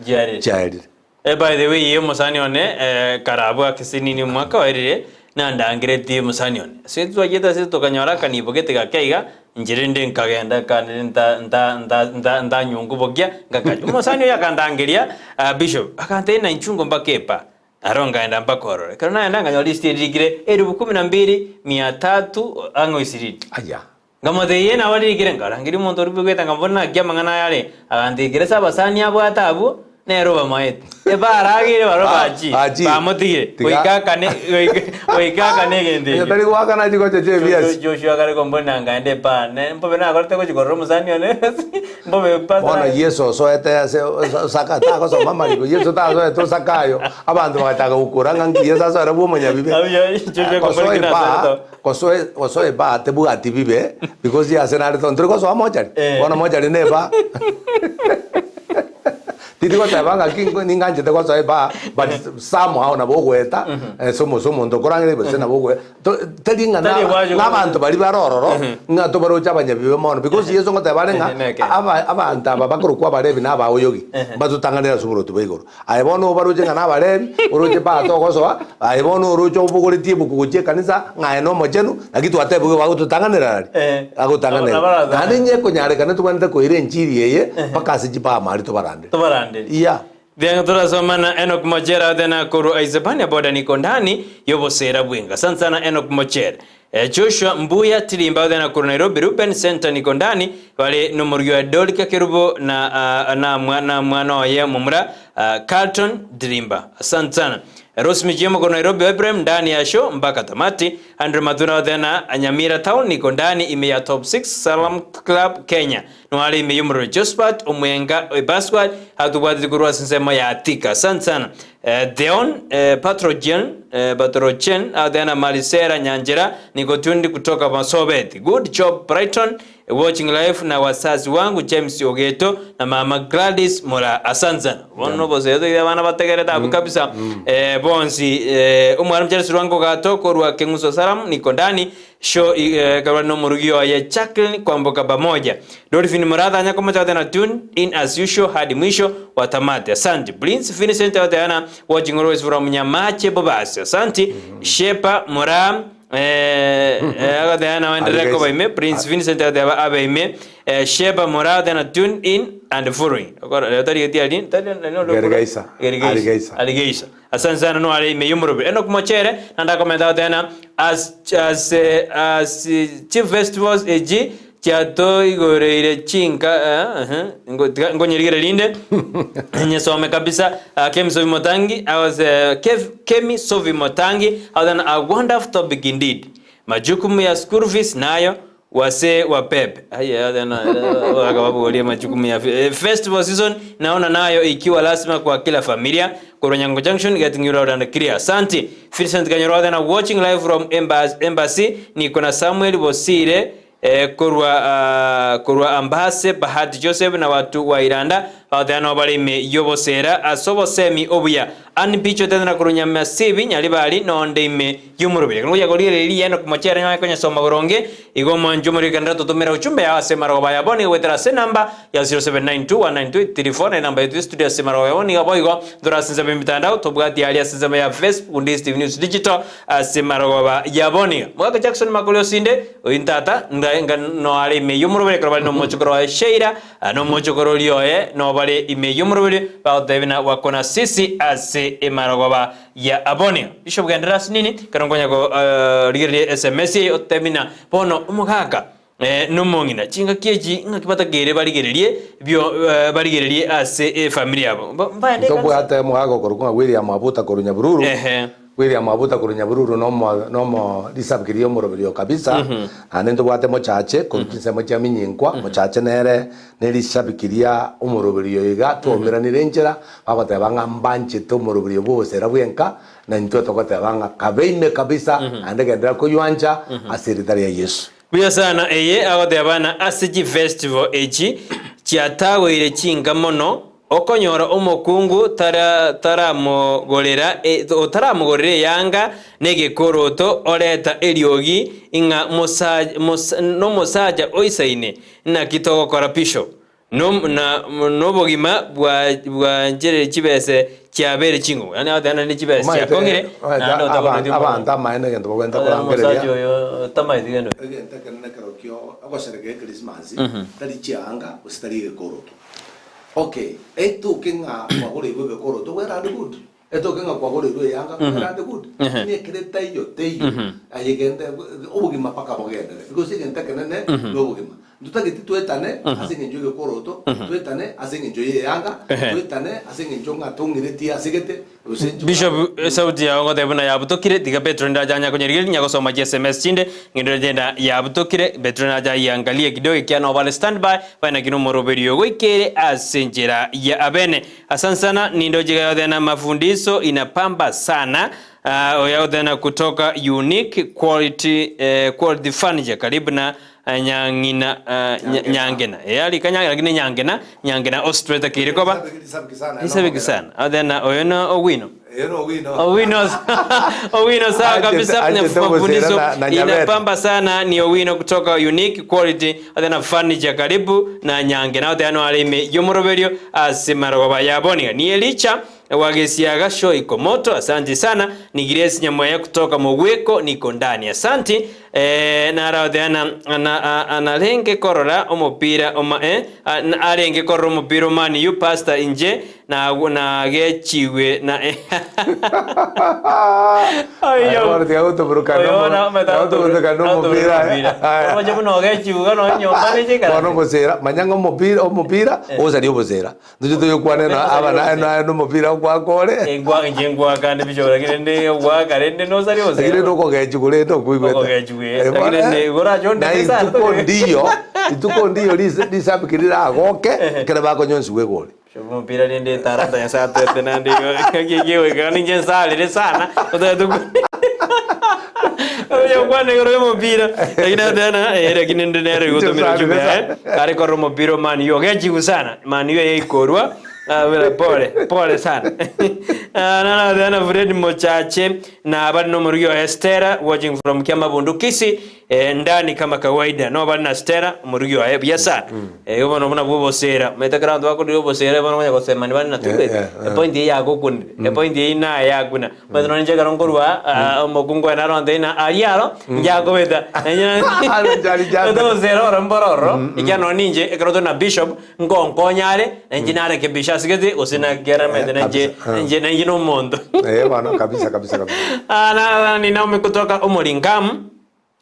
Chiarire. chiaerire. Eh, by the way, omosani one eh, kare abwo ase nini omwaka oerire, nandangeretie omosani one. Ase twachete ase tokanyora akanibo gete gake iga, inche rende nkagenda kande nta nta nta nta ntanywa nkobokia, ngakanywa. Omosani oyo akandangeria, ah, bishop, akantebia na inchungo mpaka epa. Aro nkaenda mpaka ororo. Ekero naenda nkanyora risiti eririkire elifu kumi na mbili mia tatu ang'e o ishirini. Aya. Nkamotebia, Ee, nabo ririkire. Nkarangeria omonto oria bwegwete, nkamoboria, Naki amang'ana aya are? Agantebia, Ekero ase abasani abwate abwo, nere obamaete. Ebarageire barabwo Ba- bachire, bachire. bamotigire, Tiga- goika akane goika akane egento Onye ekio. tari goakana chigocha chia ebiasi. Joshua akare komboria nkaenda epaa, mbobe nakorete gochia korora omosani one, mbobe pastor Bono Yeso osoete ase osaka tagosoma amariko, Yeso tasoete osakayo, abanto bagachaka gokora ng'a nki Yeso asoere bwa omonyabibe. Abuya, Joshua Gosoa komboria ki ebaa, nasoete. Gosoe gosoa ebaa tebwati bibe because ase nare to ntori gosoa mochari Eh. bono mochari na ebaa tindi goteba ng'aki nko ninganchete gosoa ebaa but somehow nabo ogoeta ase omosa omonto okorang'ereria gose nabo ogoe to tari ng'a Tari na gwacha na abanto baria bare ororo ng'a tobaroche abanyabibe mono because Yeso ngoteba are ng'a Ehe, neke. aba abanto aba bakorokwa abarebi na abaoyogi mbatotang'anere ase oboroti bwa igoro. Aye bono obaroche ng'a nabalebi, oroche mpaka togosoa, aye bono oroche obogoretie ebuku gochia ekanisa, ng'a aye nomochenu, naki twatebigwe bagototang'anera aria? Eh. Agotang'anera. Abarasang'ana. Naende inye ekonyarekana tobwenerete koira enchiri eye mpaka ase chipama aria tobarandere. Tobarandere. Iya. Then torasoma na Enock Mochere Athena korwa Isebania boda niko ndani y'oboseera bwenga. Asante sana Enock Mochere. Joshua Mbuya Tirimba Athena korwa Nairobi Ruben Center niko ndani bare nomorugi oye Dorika Kerubo na na na mwana oye momura Carlton Dirimba. Asante sana. Rose Mijiemo korwa Nairobi Ibrahim ndani ya show mpaka tamati. Andre Mathura Athena Nyamira Town niko ndani ime ya Top 6 Salam Club Kenya. Noare ime y'omorero Josphat Omwenga Ebaswad atobwatete korwa ase ensemo ya Thika. Asante sana. Theon Patrogen Patrochen Athena Marisera Nyanjera niko tuned kutoka Masobeti. Good job Brighton watching live na wazazi wangu James Ogeto na mama Gladys Mura. Asante sana. Bono oboseto iga abana bategerete abwo kabisa. Bonsi omwalimu Charles Rwango Gato korwa Keng'uso Salam niko ndani Show ekarwa nomorugi oye Jacqueline Kwamboka pamoja. Dolphin Muratha Nyakomocha goteba tune in as usual hadi mwisho wa tamati. Asante. Prince Vincent goteba watching always from Nyamache Bobasi. Asante. Shepa Mura eh, eh, agoteba nawenderere Arigeisa. kobaime. Prince Vincent goteba abeime. Eh, Shepa Mura goteba tune in and following. Okora lero tarigeti ari tari Gerigeisa. Gerigeisa. Arigeisa. Arigeisa. Asante sana no are ime y'omorobe. Enock Mochere naende akomenta goteba ng'a as as as chief festivals echi chiatoigoreire chinka eh, ehe, ngo- tiga nkonyerigere rinde nyesome kabisa uh, Kemi Sophie Motangi I was uh, Kev, Kemi Sophie Motangi I was a wonderful topic indeed majukumu ya school fees nayo Wase wa Pep. Haya tena wakawabugoria majukumu ya eh, festival season naona nayo ikiwa lazima kwa kila familia. Koronyango Junction getting you loud and clear. Asante. Vincent Kanyoro na watching live from Embassy, Embassy niko na Samuel Bosire eh, korwa uh, korwa Ambase Bahati Joseph na watu wa Iranda. Bagoteba nabo bare ime y'oboseera ase obosemi obuya. Ann Picho otenena korwa Nyamasibi, Nyaribari, nonde ime y'omoroberi. Ekero ngochia korigereria rigiya na komochere nyaye konyesoma boronge, igo omwancho omorike kende totomera uchumbe yao ase marogoba aya bono iga goetera ase enamba ya 0792192834 na enamba yetu y'estudio ase marogoba aya bono iga boigo ntore ase ensemo y'emitandao tobwati aria ase ensemo ya Facebook Ndisi TV News Digital ase marogoba ya bono iga. Mogaka Jackson Makori Osinde, oyio ntata nga noare ime y'omoroberi ekero bare nomochokoro oye Sheila Nomochokoro oria oye nobare ime y'omoroberi, bagotebia na gwakona sisi ase emarogoba ya Abonia. Bishop genderera ase nini, ekero nkonya korigereria SMS eye otebie na bono omogaka nomong'ina chingaki echi ng'aki batakeire barigererie bio barigererie ase efamiri yabo. Mbaende ekanisa. Ntobwate omogaka okorokwa ng'a William Abuta korwa Nyabururu. Ehe. William Abuta korwa Nyabururu nomo nomo risabiki ri'omoroberi o kabisa, naende ntobwate mochache korwa chinsemo chia Minyinkwa, mochache nere nerisabiki ria omoroberi oyo iga twaumeranire enchera, bagoteba ng'a mbanchete omoroberi oyo bw'obosera bw'enka, na intwe togoteba ng'a kabe ime kabisa, naende genderera koywancha ase erieta ria Yeso. Buya sana eye agoteba na ase chifestival echi chiatagoire chinka mono okonyora omokungu tara taramogorera otaramogorera eyanga na egekoroto oreta eriogi ing'a mosa mosa nomosacha oisaine naki togokora bishop No, na, nobogima bwa, bwancherire chibese chiabeire ching'u. Yaani agoteba naende chibese Omanyete, chiakong'ire, omanyete naende aban- otagoretie omonto. abanto amaene egento bagwenerete Omosacha korangereria. oyo tamaeti gento. Egento ekenene ekero kio ogosherekea ekrisimasi, tari chianga gose tari egekoroto. Okay, etoke ng'a kwagoreirwe egekoroto well and good, etoke ng'a kwagoreirwe eyanga well and good, lakini ekere taiyo teiyo, aye genda obogima mpaka bogenderere because egento ekenene nobogima. Ntotageti toetane ase engencho y'egekoroto, toetane ase engencho y'eyanga, toetane ase engencho ng'a tong'iretie ase gete, gose inche Bishop esauti yao ngoteba buna yabutokire tiga Petro ndacha anya konyarigereria nyagosoma chi sms chinde ng'ende genda yabutokire Petro nacha ayiangalie kidogo ekiagera nabo bare standby baye naki nomoroberio goikere ase enchera ya abene. Asante sana nindoche iga yoteba na mafundiso inapamba sana oyo agoteba na kutoka unique quality quality furniture karibu na Nyang'ina, Nyangena, eh, arika Nyangena, lakini Nyangena, Nyangena Australia takeire koba Risabiki sana. Athena oyo na Owino. Owino Owino sawa kabisa mafundisho inapamba sana ni Owino kutoka Unique Quality athena furniture karibu na Nyangena athena arime yomoroberio ase marogoba yaboniga ni Elicha Wagesiaga show iko moto asanti sana ni Grace Nyamweya kutoka Mogweko niko ndani asanti eh, naraote ana, ana, a- analenge korora omopira oma, eh, a- na- arenge korora omopira o Man U pastor inche na nagechiwe na eh, Aye, bono tiga gotoburuka Oyo nomo- na- tiga gotoburuka nomopira, eh. Omoche buna ogechiwe iga nonya nyomba nechikara. Bono obosera manya ng'a omopira omopira ogosaria obosera Ntoche toyokwane na aba naye naye nomopira okwaka ore. Engwa inche ngwaka nde bishop lakini nde ogwaka rende nosari Lakini gose. nokogechigwa rende okoigwete. Okogechigwa, eh. Eh, bono, Lakini eh, ne- orache na ondete sana. ituko ndiyo ituko ndiyo rise- risabiki riragoke ekero bakonyonsigwa egori. Bishop omopira rende etaranta Nyasaye atoete naende igo gegoika ninche nsarire sana otagete Oyo igoro y'omopira lakini tena eh, lakini ndi nere gotomera Nsarire ujumbe sana. eh are korora omopira o Man U ogechigu sana Man U eyaikorwa ah, bera pole pole sana Ah, nana tena Fred Mochache na bari nomorugi o Estera watching from Kiamabundu Kisii eh, ndani kama kawaida no bari na Stella omorugi oye buya sana eh, obono buna bwa obosera omanyete ekero abanto bakorire obosera bono okonya gosemani bari na Eh, eh, eh. epoint eye yagokunire epoint eye naye yakuna Omanyete nonye inche ekero nkorwa ah, omokungu oye naro ontebia ng'a aria aro ngiakobeta Aro nchari chate. obosera oro mboro ororo ekiagera nonye ninche ekero tore na bishop ngonkonya are na inche nareke bishop asigete gose nakera omanyete na inche Kabisa. inche na inche na omonto Eh, bono kabisa kabisa kabisa. Ah, na, ni Naomi kutoka Omoringamu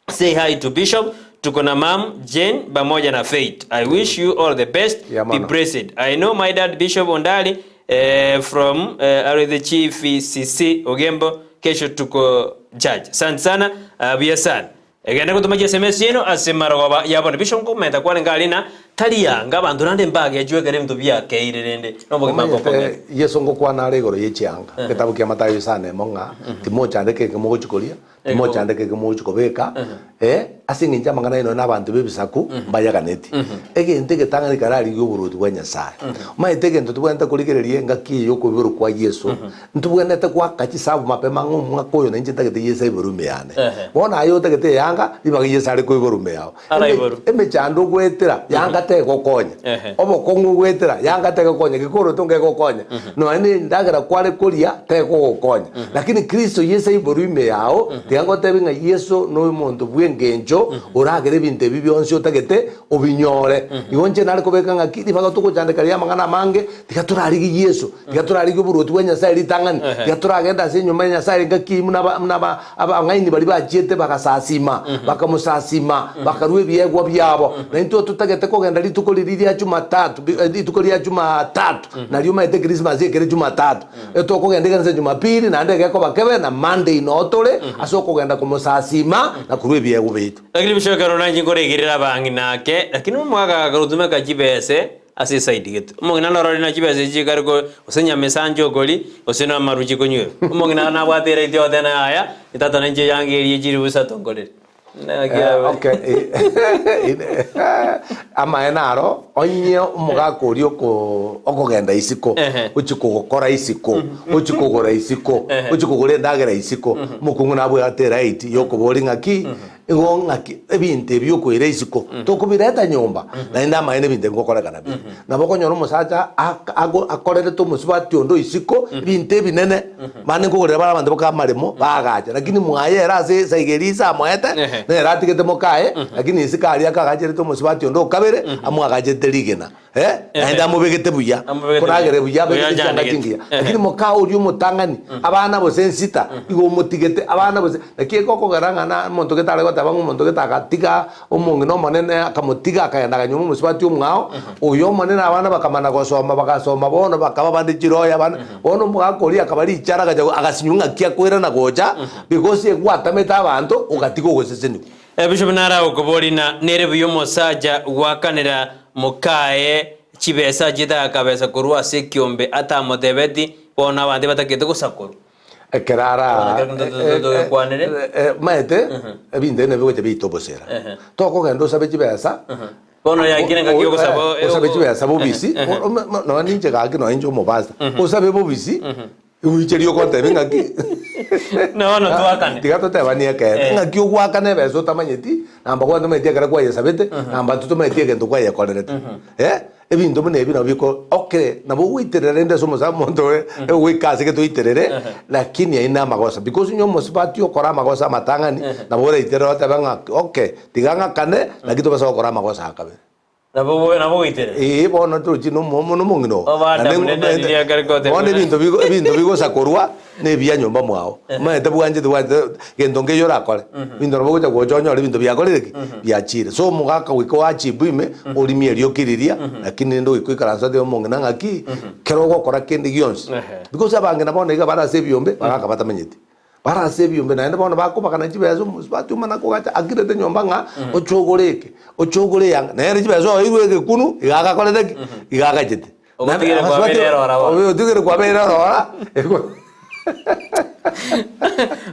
Say hi to Bishop. Tuko na mam Jane pamoja na Faith. I wish you all the best. Yeah, Be man. blessed. I know my dad Bishop Ondali eh, from eh, are the chief CC Ogembo. Kesho tuko judge. Asante sana. Uh, buya sana. Egende gotoma SMS yenu ase marogoba yabone Bishop nkomenta kware ngari na tari yanga abanto nande mbagechwe ekero ebinto biakeire rende nobogima Omanyete bokong'ete. Yeso ngokwana are igoro ye chianga egetabu kia Mathayo isano emo ng'a timochandeke eke mogochi koria timochandeke eke mogochi kobeka eh. ase eng'encho amang'ana aye nonya na abanto b'ebisaku mbayaganeti. Egento egetang'ani kararigie oboruoti bwa Nyasae. Omanyete egento tobwenerete korigereria engaki eye y'okoiborwa kwa Yeso, ntobwenerete goaka chisabu mapema ng'a omwaka oyo nainche ntagete Yeso aiborwe ime yane. Bono aye otagete eyanga, ribaga Yeso are koiborwa ime yao. Araiborwe. Emechando ogoetera, yanga tegokonya. Ehe. Obokong'u ogoetera, yanga tegokonya. Gekoroto ngegokonya. Nonya na endagera kware koria, tegogokonya. Lakini Kristo Yeso aiborwe ime yao, tiga ngotebie ng'a Yeso nomonto bw'engencho oragere ebinto ebi bionsi otagete obinyore. Igo inche nare kobeka ng'aki, ribaga togochandeka riria amang'ana amange, tiga torarigie Yeso, tiga torarigie oboruoti bwa Nyasaye ritang'ani, tiga toragende ase enyomba ya Nyasaye engaki eyio buna aba buna aba abang'aini baria bachiete bagasasima, bakamosasima, bakarua ebiegwa biabo. Na intwe totagete kogenda rituko riria ria Jumatatu, bi rituko ria Jumatatu, nario omanyete Christmas ekere Jumatatu. Etokogenda ekanisa Jumapili, naende egekoba kebe, na Monday noo tore, ase okogenda komosasima na korua ebiegwa biaito. Lakini bishop ekero nainche nkoregerera abang'ina ake, lakini omogaka akagotumeka chibese ase eside gete. Omong'ina norore na chibesa echi chikare ko gose nyamesa okori, gose na amarwa chikonywerwa. Omong'ina nabwate eright yogoteba yaya, tata nainche eyange eria chilifu isato nkorere. Naki Eh, abe. okay amaene aro onye omogaka oria oko okogenda isiko Ehe. ochia kogokora isiko ochia kogora isiko Ehe. ochia kogora endagera isiko omokungu nabwate eright yokoboria ng'aki igo ng'aki ebinto ebi okoira isiko tokobireta nyomba naende amaene ebinto ebi ngokorekana bire nabo okonyora omosacha ak ago akorerete omosubati onde o isiko ebinto ebinene Mani nkogorera bare abanto boka amaremo, baagacha. Lakini mwaye ere ase esaiga eria ise amoete, Ehe. nere atigete mokaye, lakini isiko aria akagacherete omosubati onde o kabere, amwagachete rigena. Eh, naende amobegete buya, Amobegete koragere buya. buya, abegete Oyo chianga achandegete. chingiya. Ehe. Lakini moka oria omotang'ani, abana gose ensita, igo omotigete, abana gose, naki egokogera ng'a na omonto gete are goteba ng'a omonto gete agatiga Omong'ina omonene akamotiga akagenda akanyuoma omosubati omwao, oyo omonene abana bakamana gosoma, bagasoma bono bakaba bande chiroya abande, bono omogaka oria akaba richara agacha agasinywa ng'aki akoirana gocha, because egwatamete abanto ogatiga ogosesenigwa. Bishop nare agokoboria na nere buya omosacha gwakanera mokaye chibesa achiete agakabesa korwa ase ekiombe atamotebeti, bono abanto ebatagete gosakorwa. Ekero ara omanyete ebinto ebi nabio bigocha biaita obosera. Tokogenda osabe chibesa, Bono yakire engaki yogosaba osabe chibesa bobisi, nonya ninche gaki nonya inche omopastor, osabe bobisi, oicherie ogontebia ng'aki Bono twakane. Tiga totebanie ekeene, ng'aki ogoakana ebesa otamanyeti, namba kwantomanyeti ekero kwayesabete, namba totomanyeti egento kwayekorerete. Ebinto buna ebi nabo biko okay, nabo ogoiterera rende ase omosa omonto oye ogoika ase gete oiterere, lakini aye na amagosa because onye omosubati okora amagosa amatang'ani, nabo oraiterere otebe ng'a okay, tiga ng'akane, lakini tobasa gokora amagosa aya kabere. Nabo obo nabo ogoiterera. Eeh bono torochi na omo na omong'ina oo. Obo Adamu Naende nende riria akare goteba bono buna- ebinto bigo ebinto bigosakorwa. Nebiya nyomba mwao, omanyete bwanchete bwanchete gento nkeiyo orakore, ebinto nabo ogocha gocha onyore ebinto biakorire ki? Biachire. So omogaka goika oachibu ime, orimie erioki riria, lakini rende goika oikaranse otebe omong'ina ng'aki, kero ogokora kende gionsi, because abang'ina bono iga bare ase ebiombe, bagaka batamanyeti. Bare ase ebiombe naende bono bakobagana chibesa omosubati omana kogacha akirete nyomba ng'a oche ogore eke, oche ogore eyanga, nere chibesa oeirwe egekunu, iga agakorete ki? Iga agachete. Ogotigere kwabeire erora bono. Ogotigere kwabeire erora.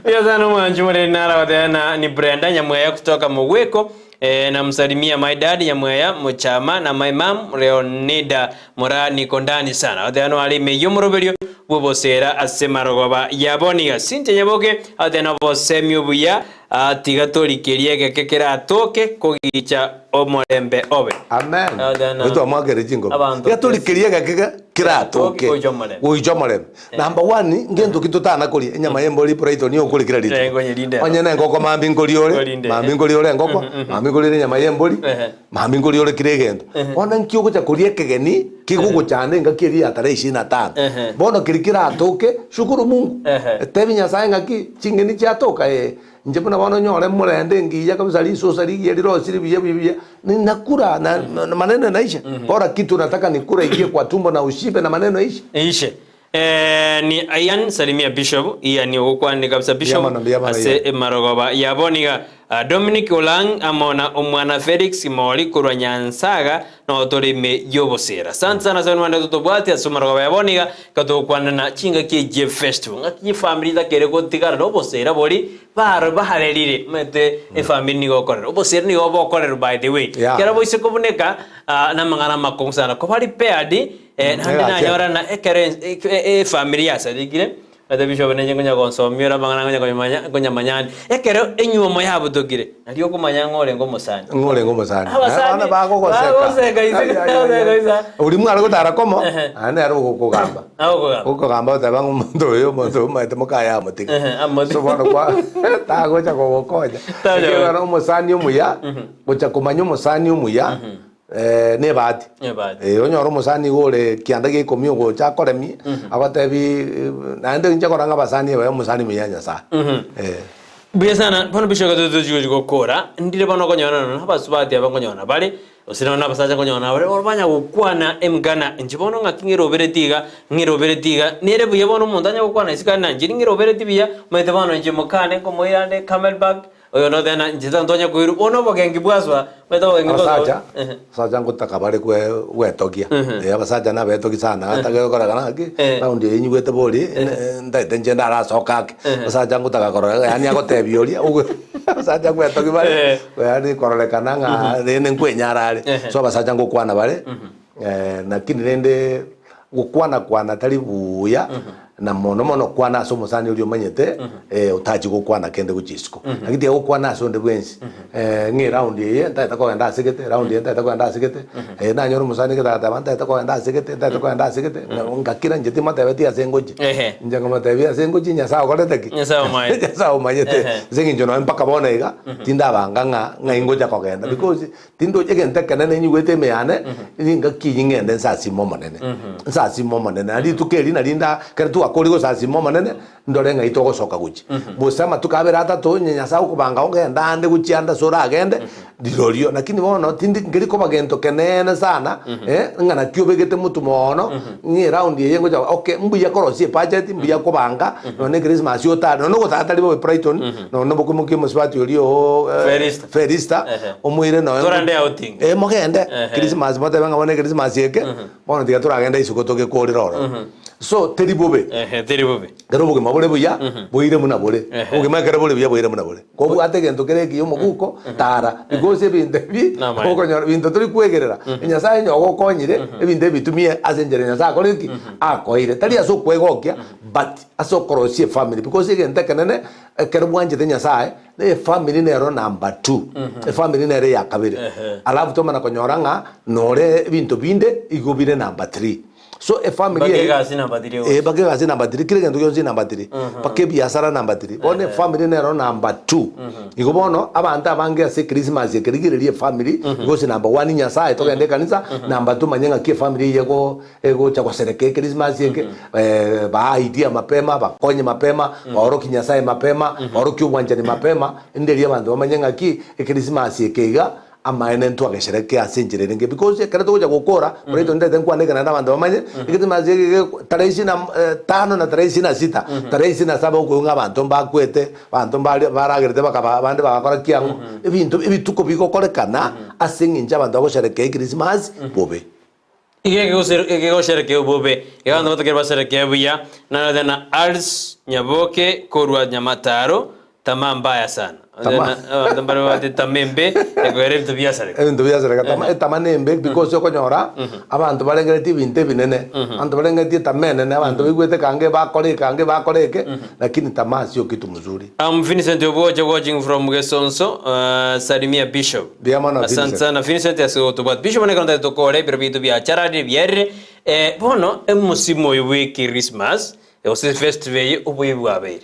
Huyo sana omwanchi moreri nara goteba na ni Brenda Nyamweya kutoka Mogweko eh, namsalimia my dad Nyamweya Muchama na my mom Leonida Mura niko ndani sana goteba no ari ime y'omoroberio bw'obosera ase marogoba ya boniga Cynthia Nyaboke agoteba na obosemi obuya ah, tiga torikerie egeke keratoke kogicha omorembe obe. Amen. Agoteba na Oyo twamwakere chinkobi. abanto Tiga torikerie egeke ge keratoke Goicha omorembe. goicha omorembe. Number one, ngento ki totana koria enyama y'embori Brighton nigo okori kera rituko. Eh, nkonye rinde. Onye na engoko mambia nkori ore, Nkorinde. mambia nkori ore engoko, mambia nkori ore enyama y'embori, Ehe. mambia nkori ore kera egento. Bono nki ogocha koria ekegeni kegogochanda engaki eria ya tarehe ishirini na tano. Ehe. Bono keria keratoke, shukuru Mungu. Ehe. Tebi Nyasaye ng'aki ching'eni chiatoka ee. Inche buna bono nyore morende engiya kabisa risosa rigiya rirosire buya buya buya, ninakura na na maneno inaisha. Bora kitu nataka ni kura ingie kwa tumbo na ushibe na maneno ishe. Ishe. Eh, ni Ian salimia Bishop, Ian ogokwanire kabisa Bishop Mbuya mono, mbuya mono, ase Ian. emarogoba yabo niga. Dominic Olang amo na omwana Felix Mori korwa Nyansaga noo tore ime y'obosera. Asante sana ase abana totobwati ase omorogoba ya bono iga ekero togokwanana chingaki echi efestival ng'aki chifamiri chitakere gotigara na obosera bori baro barerire omanyete efamiri nigo okorera obosera nigo bokorerwa by the way Yeah. ekero boise kobuneka ah, namang'ana amakong'u sana koba repaired eh, naende Egachia. nanyorana ekero efamiri yasarigire Ase bishop nenche nkonya gonsomia ore amang'ana nkonya koyamanya nkonyamanya ande. Ekero enyuomo yabutokire, nario okomanya ng'a orenge omosani. Ng'a orenge omosani. Abasani Abana bagogoseka. bagoseka ise, Ai, ai, ai, ai. bagoseka isa. Oria mware gotara komo, Ehe. naende nere ogokogamba. Agokogamba. Okogamba oteba ng'a omonto oyo, omonto oyo omanyete mokaye amotige. Ehe, amotige. So bono kwa tagocha kogokonya. Tagocha Ekiagera omosani omuya, gocha komanya omosani omuya, Nebahati. Nebahati. Eh, onyore omosani iga ore kianda gia ikomi ogocha akoremie, agotebi naende inche korora ng'a abasani aba omosani muya Nyasaye. Eh. Mbuya sana, bono bishop ekero togochi gokora, ndire bono okonyora nonya na abasubati aba nkonyora bare, gose nonya na abasacha nkonyora bare, bono banya gokwana emgana, inche bono ng'aki ng'erobereti iga, ng'erobereti iga, nere buya bono omonto anya gokwana isiko aria nanchiri ng'erobereti buya, omanyete bono inche mokane nkomoira nde camelback, Oyo noteba na inche tontonya koirwa, bono obogenki bwasoa, omanyete obogenki bwasoa. Abasacha, abasacha ngotaka bare kwe gwetogia. Eh, abasacha nabetogi sana, atake gokora kana ng'aki, raundi eye nyigwete bori, ntaete inche ndarasoka ake. Abasacha ngotaka korora yaani agotebia oria, ogo abasacha ngwetogi bare, yaani kororekana ng'a rende nkwenyara are. So abasacha ngokwana bare, lakini rende gokwana kwana tari buya, na mono mono kwana ase omosani oria omanyete otachi gokwana kende gochia isiko. Naki tiga gokwana ase onde bwensi, ng'a eraundi eye ntaete kogenda ase gete, eraundi eye ntaete kogenda ase gete, nanyora omosani gete agateba ntaete kogenda ase gete, ntaete kogenda ase gete, ngakira inche timotebeti ase ngochia. Inche nkamotebia ase ngochia Nyasae okorete ki? Nyasae omanyete. Nyasae omanyete. Ase eng'encho nonye mpaka bono iga, tindabanga ng'a ng'ai ngocha kogenda because Tindochi egento ekenene nyigwete ime yane, ningaki eyio ng'ende nsasime Omonene. Nsasime Omonene. Na rituko eri nari nda ekero twakorire gosasima Omonene, ndore ng'ai togosoka gochia. Gose amatuko abere atato, onye Nyasae okobanga ogende ande gochia ande ase oragende, rirorio. Lakini bono tindi nkeri koba gento keneene sana, ng'a naki obegete motwe moono, ng'a eround eye ngocha okay, mbuya korosia ebudget, mbuya kobanga, nonye na echristmas otare, nonye na ogotara tari bobe Brighton, nonye na obokoimokia omosubati oria oo Felista. Felista, Ehe. omoire noe Torande outing. Eh, mogende Ehe. Christmas motebe ng'a bono Christmas eke bono tiga toragende isiko togekorere ororo so teri bobe Ehe, teri bobe. ekero obogima bore buya boire buna bore Ehe. obogima ekero bore buya boire buna bore kobwate egento kere ekiya omoguko tara because ebinto ebi Namaene. okonyora binto tori kwegerera Nyasaye onye ogokonyire ebinto ebi tumie ase enchera Nyasaye akorire ki akoeire tari ase okwegokia but ase okorosia efamily because egento ekenene ekero bwanchete Nyasaye Na efamiri nero number two, efamiri nere eya kabere. Alafu twamana konyora ng'a nore ebinto binde igo bire number three. So efamiri Mpaka eye egasi number three eh, mpaka egasi number three, kera egento gionsi number three. Mpaka ebiasara number three. Bono efamiri nero number two. Igo bono abanto abange ase echristmas eke rigereria efamiri gose number one Nyasaye togende ekanisa, number two manye ng'aki efamiri eye ego Egocha goserekea Ekerisimasi eke, baa idea mapema, bakonye mapema, baorokie Nyasae mapema, baorokie obwanchani mapema, inde erio abanto bamanye ng'aki Ekerisimasi eke iga amaene ntwagesherekea ase enchera ere engiya. Because ekero togocha gokora, boraito ndete nkwane eke naende abanto bamanye, Ekerisimasi eke iga tarehe ishirini na tano na tarehe ishirini na sita, tarehe ishirini na saba okoigwa ng'a abanto mbakwete, abanto mbare baragerete bakaba abande bagakora kiang'o, ebinto ebituko bigokorekana ase eng'encho abanto bagosherekea Ekerisimasi bobe. Iga ekegosherekea obobe, iga abanto batakire basherekee buya. Narorete na Alice Nyaboke korwa Nyamataro, tamaa mbaya sana. Tamaa. Abanto mbare babwate tamaa embe ekogera ebinto biasareka. Ebinto biasareka tama etama nembe because okonyora abanto barengeretie ebinto ebinene abanto barengeretie etama enene abanto baigwete ekange bakora ekange bakora eke lakini tamaa sio kitu mzuri. I'm Vincent Obwocha watching from Gesonso, uh, salimia Bishop. Mbuya mono, Asante Vincent. sana Vincent ase gotobwata. Bishop nekero ntagete tokore ebiro biaito biachararire biarire. Eh, bono emosimo oyo bwe Christmas gose festival eye oboibi bwabeire.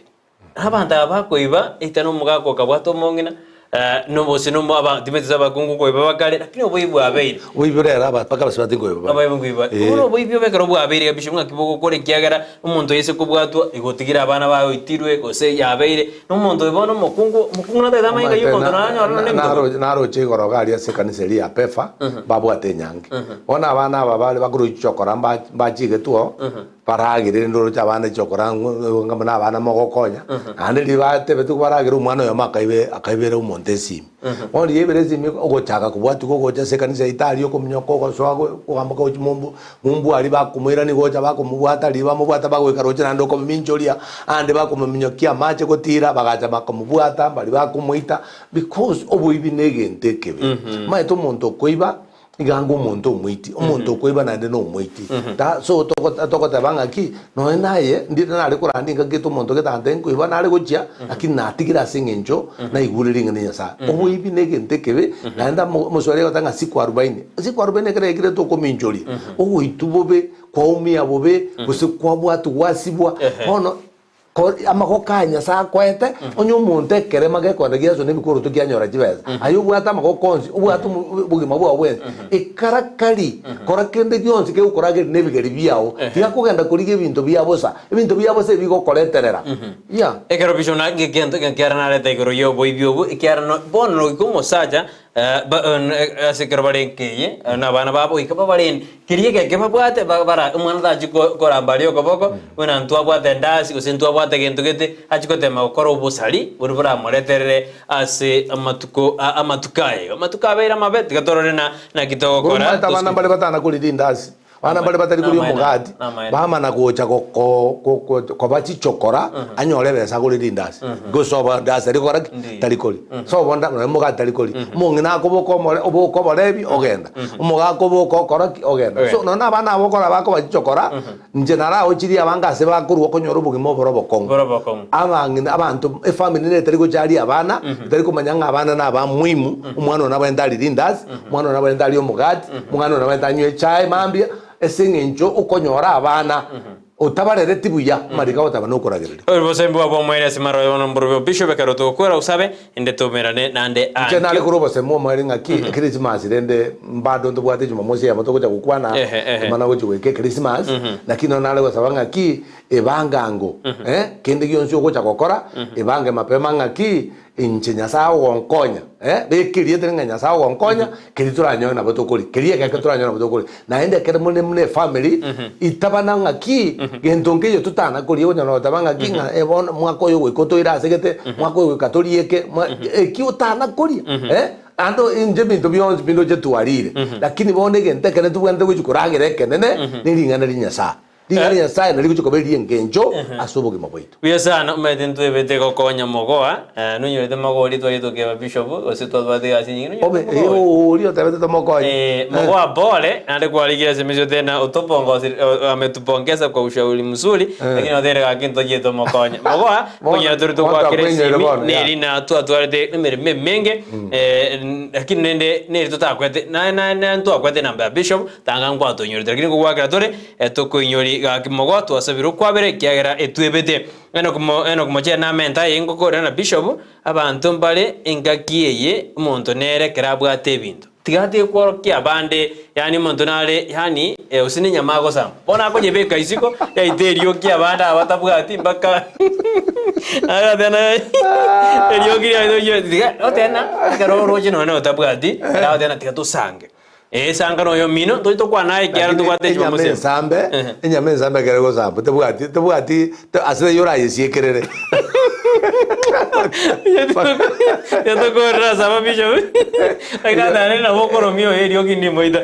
Abanto aba bakoiba eita na omogaka okabwata omong'ina eh, nobose nomo aba timanyeti ase abakungu nkoiba bakare lakini oboibi bwabeire. Oboibi rero aba mpaka abasubati nkoiba bare. Abaibwe nkoiba. Eh. Bono oboibi obe ekero bwabeire iga bishop ng'aki bogokora ekiagera omonto oyo ase kobwatwa igo otigire abana baye oitirwe gose yabeire, na omonto oyo bono omokungu, omokungu natagete amanye ng'ai omonto nanyore nonye emetogo. Naroche igoro iga aria ase ekanisa eria ya Pefa, mbabwate enyangi. Bono abana aba bare bakorwa chokora mba- mbachigetwe oo, Baragere rende oroche abana chokora ng'a buna abana mogokonya, naende riria batebete baragere omwana oyomo akaibe akaibera omonto esimi. Bono riria aibera esimi ogochaka kobwatigwa ogocha ase ekanisa yaito aria okominyoka ogosoa go kogamboka gochia mombu mombu aria bakomoirania gocha bakomobwata riria bamobwata bagoika roche naende okomominchoria, ande bakomominyokia amache gotira bagacha bakamobwata mbaria bakomoita because oboibi na egento ekebe. Omanyete omonto okoiba. Iga anga omonto omoiti, omonto okoiba naende nomoiti. Ta so togo togoteba ng'aki, nonye naye ndire nare koranda engaki gete omonto gete ante nkoiba nare gochia, lakini natigire ase eng'encho naigure ring'ana ria Nyasaye. Oboibi na egento ekebe, naende amo omoswahili agoteba ng'a siku arubaini. Siku arubaini ekero yaikire tokominchoria, ogoitwa bobe, kwaumia bobe, gose kwabwatwa gwasibwa, bono Amagoko aya Nyasae akoete, onye omonto ekerema gekoenda giaswa nebikoroto kianyora chibesa, aye obwate amagoko onsi, obwate obogima bwao bwensi, ikara kari, kora kende gionsi kegokorageria nebigeri biao, tiga kogenda korigia ebinto bia bosa, ebinto bia bosa ebigokoreterera. Yeah. Ekero bishop na egento ekiara nareta igoro y'oboibi obwo, ekiara no bono noika omosacha Ase ekero bare nkeye, na abana babo goika babarende, keria egeke babwate ba- bara omwana tachia ko- koramba aria okoboko, buna ntwabwate endasi gose ntwabwate gento gete, achia gotema gokora obosari boria boramoreterere ase amatuko a- amatuko aya iga. Amatuko abeire amabe, tiga torore na naki togokora Omanyete abana mbare batana koria rindasi. Abana baria batari koria omogati, bamana gocha koba chichokora, anyore ebesa agore rindasi. Gose obo ndasi tari gokora ki? Tari koria. So obo nda nonya omogati tari koria. Omong'ina akoboka omore oboka oborebi ogenda. Omogaka oboka okora ki? Ogenda. So nonya abana aba okora bakoba chichokora, inche naraochirie abange ase bakorwa okonyora obogima obore obokong'u. Bore obokong'u. Abang'ina abanto efamiri nere etari gocharia abana, etari komanya ng'a abana na abamuimu, omwana one nabwenerete arie rindasi, omwana one nabwenerete arie omogati, omwana one nabwenerete anywe echae mambia, ase eng'encho okonyora abana otabarereti buya, amariko agoteba nokoragereria. Ore bosembi bwabo omoerio ase maroyo bono mborobio Bishop ekero togokora osabe inde toumerane nande Inche nare ankio. korwa obosemi bw'omoerio ng'aki ekerisimasi rende mbado ntobwate ejumamosi eyemo togocha gokwana Ehe, ehe. tomana gochia goika ekerisimasi, lakini nonye nare gosaba ng'aki ebange ango eh, kende gionsi ogocha gokora ebange mapema ng'aki inche Nyasae ogonkonya eh, beka erieta ng'a Nyasae ogonkonya keria toranyore nabo tokoria, keria egeke toranyore nabo tokoria. Naende ekero more buna efamiri, itabana ng'aki gento nkeiyo totana koria onyara goteba ng'aki ng'a eh bono mwaka oyo goika otoire ase gete, mwaka oyo goika torie eke, mwa eki otana koria eh, naende inche ebinto bionsi bindoche twarire, lakini bono egento ekenene tobwenerete gochia koragera ekenene, ne ring'ana ria Nyasae. Ring'ana ria Nyasae nari rigochia koba eri'engencho ase obogima bwaito. Buya sana omanyete ntwebete gokonya mogoa eh, nonyorete magori twari tokeba bishop gose twabwate egasi enyinge Obe nonyorete magori. oria otebete tomokonye. Eh, mogoa pole naende kwarikire ase emesie otena otopongosire ametupongeza kwa ushauri mzuri lakini otere gaki ntochie tomokonye. Mogoa Bono- konyora tore bono togoakera twakoinyoire esimi bono, ya. neri na twatwarete emeremo emenge eh, lakini rende neri totakwete na na na ntwakwete enamba ya bishop tanga nkwatonyorete lakini kogwakera tore Tokoinyori gaki mogo twasabire okwabera ekiagera etwebete. Enock Mocheri namente aye ngokorera na Bishop, abanto mbare engaki eye omonto nere ekero abwate ebinto tiga atige kworokia abande yaani omonto nare yaani gose nenyama agosamba bono akonyebeka isiko yaita erioki abande aba batabwati mpaka erioki riaye tiga oteba ekero oroche nonye otabwati agoteba tiga tosange. Ee, sanga noyo omino, toche tokwane aye ekiagera Lakini ntobwate enyama Jumamosi. ensambe, Ehe. enyama ensambe ekero egosambwa tebwati tebwati te ase taiyo orayesiekerere. Yatokorera ase ababishop. Lakini atare nabo okoromia oyo eriogi ndimoita.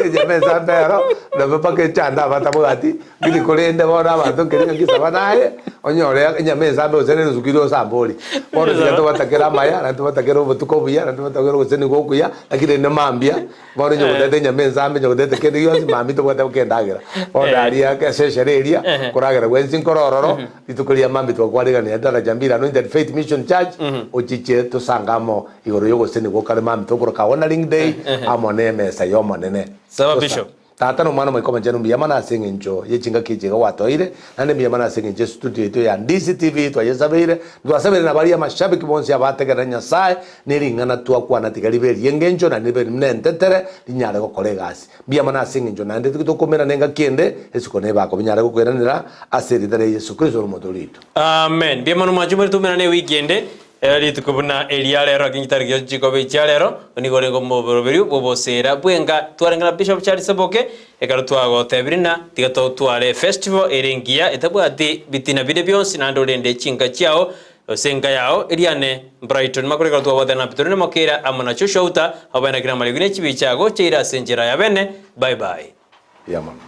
Enyama ensambe ero, nabo mpaka echande abatabwati, Lakini korende bono abanto nkeria ng'a ngisaba naye, onyore enyama ensambe gose nerusuku ire osambe orie. Bono tiga tobatakere amaya, naende tobatakere obotuko obuya, naende tobatakere ogosesenigwa okuya, lakini rende mambia, bono onye gotete enyama ensambe, onye gotete kende gionsi, mambia tobwate kendagera. Bono aria ase esherehe eria, koragera gwensi nkore ororo, rituko ria mambia twakwarigania Daraja Mbili Anointed Faith Mission Church, ochiche tosange amo igoro ya ogosesenigwa okare mambia tokoroka Honoring Day, amo na emesa ya Omonene. Saba Tosa. Bishop. Tata na Omwana Omoika Omochenu mbuya mono ase eng'encho ye chingaki echi iga gwatoeire, naende mbuya mono ase eng'encho estudio yaito ya Ndisi TV twayesabeire, ntwasabeire na baria amashabiki bonsi abategerera Nyasae ne ring'ana twakwana tiga ribe eri'engencho naende ribe buna entetere rinyare gokora egasi. Mbuya mono ase eng'encho naende tokomerana engaki ende esiko nebako binyare gokoiranera ase erieta ria Yeso Kristo ore Omotoori oito. Amen. Mbuya mono mwanche more toumerane ewiki ende. Rituko buna eria rero ake chitari gionsi chikoba echia rero, nigo orenge omoboroberi bw'oboseera bw'enka. Twarenge na Bishop Charles Saboke, ekero twagotebirie ng'a tiga totware efestival ere engiya etabwati bitina binde bionsi naende orende chinka chiao gose enka yao eriane Brighton Makori ekero twabwatana na Peterine Mokeira amo na Joshua Uta abwo baenakire amariogi ne chibicha agocha ire ase enchera ya bene. Bye bye. Mbuya mono.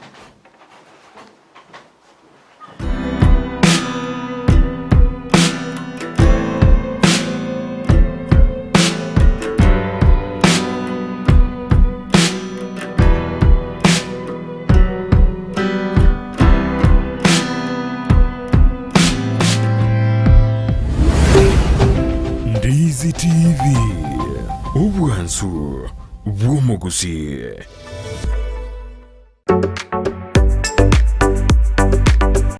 Ndizi TV, obwansu bw'omogusii.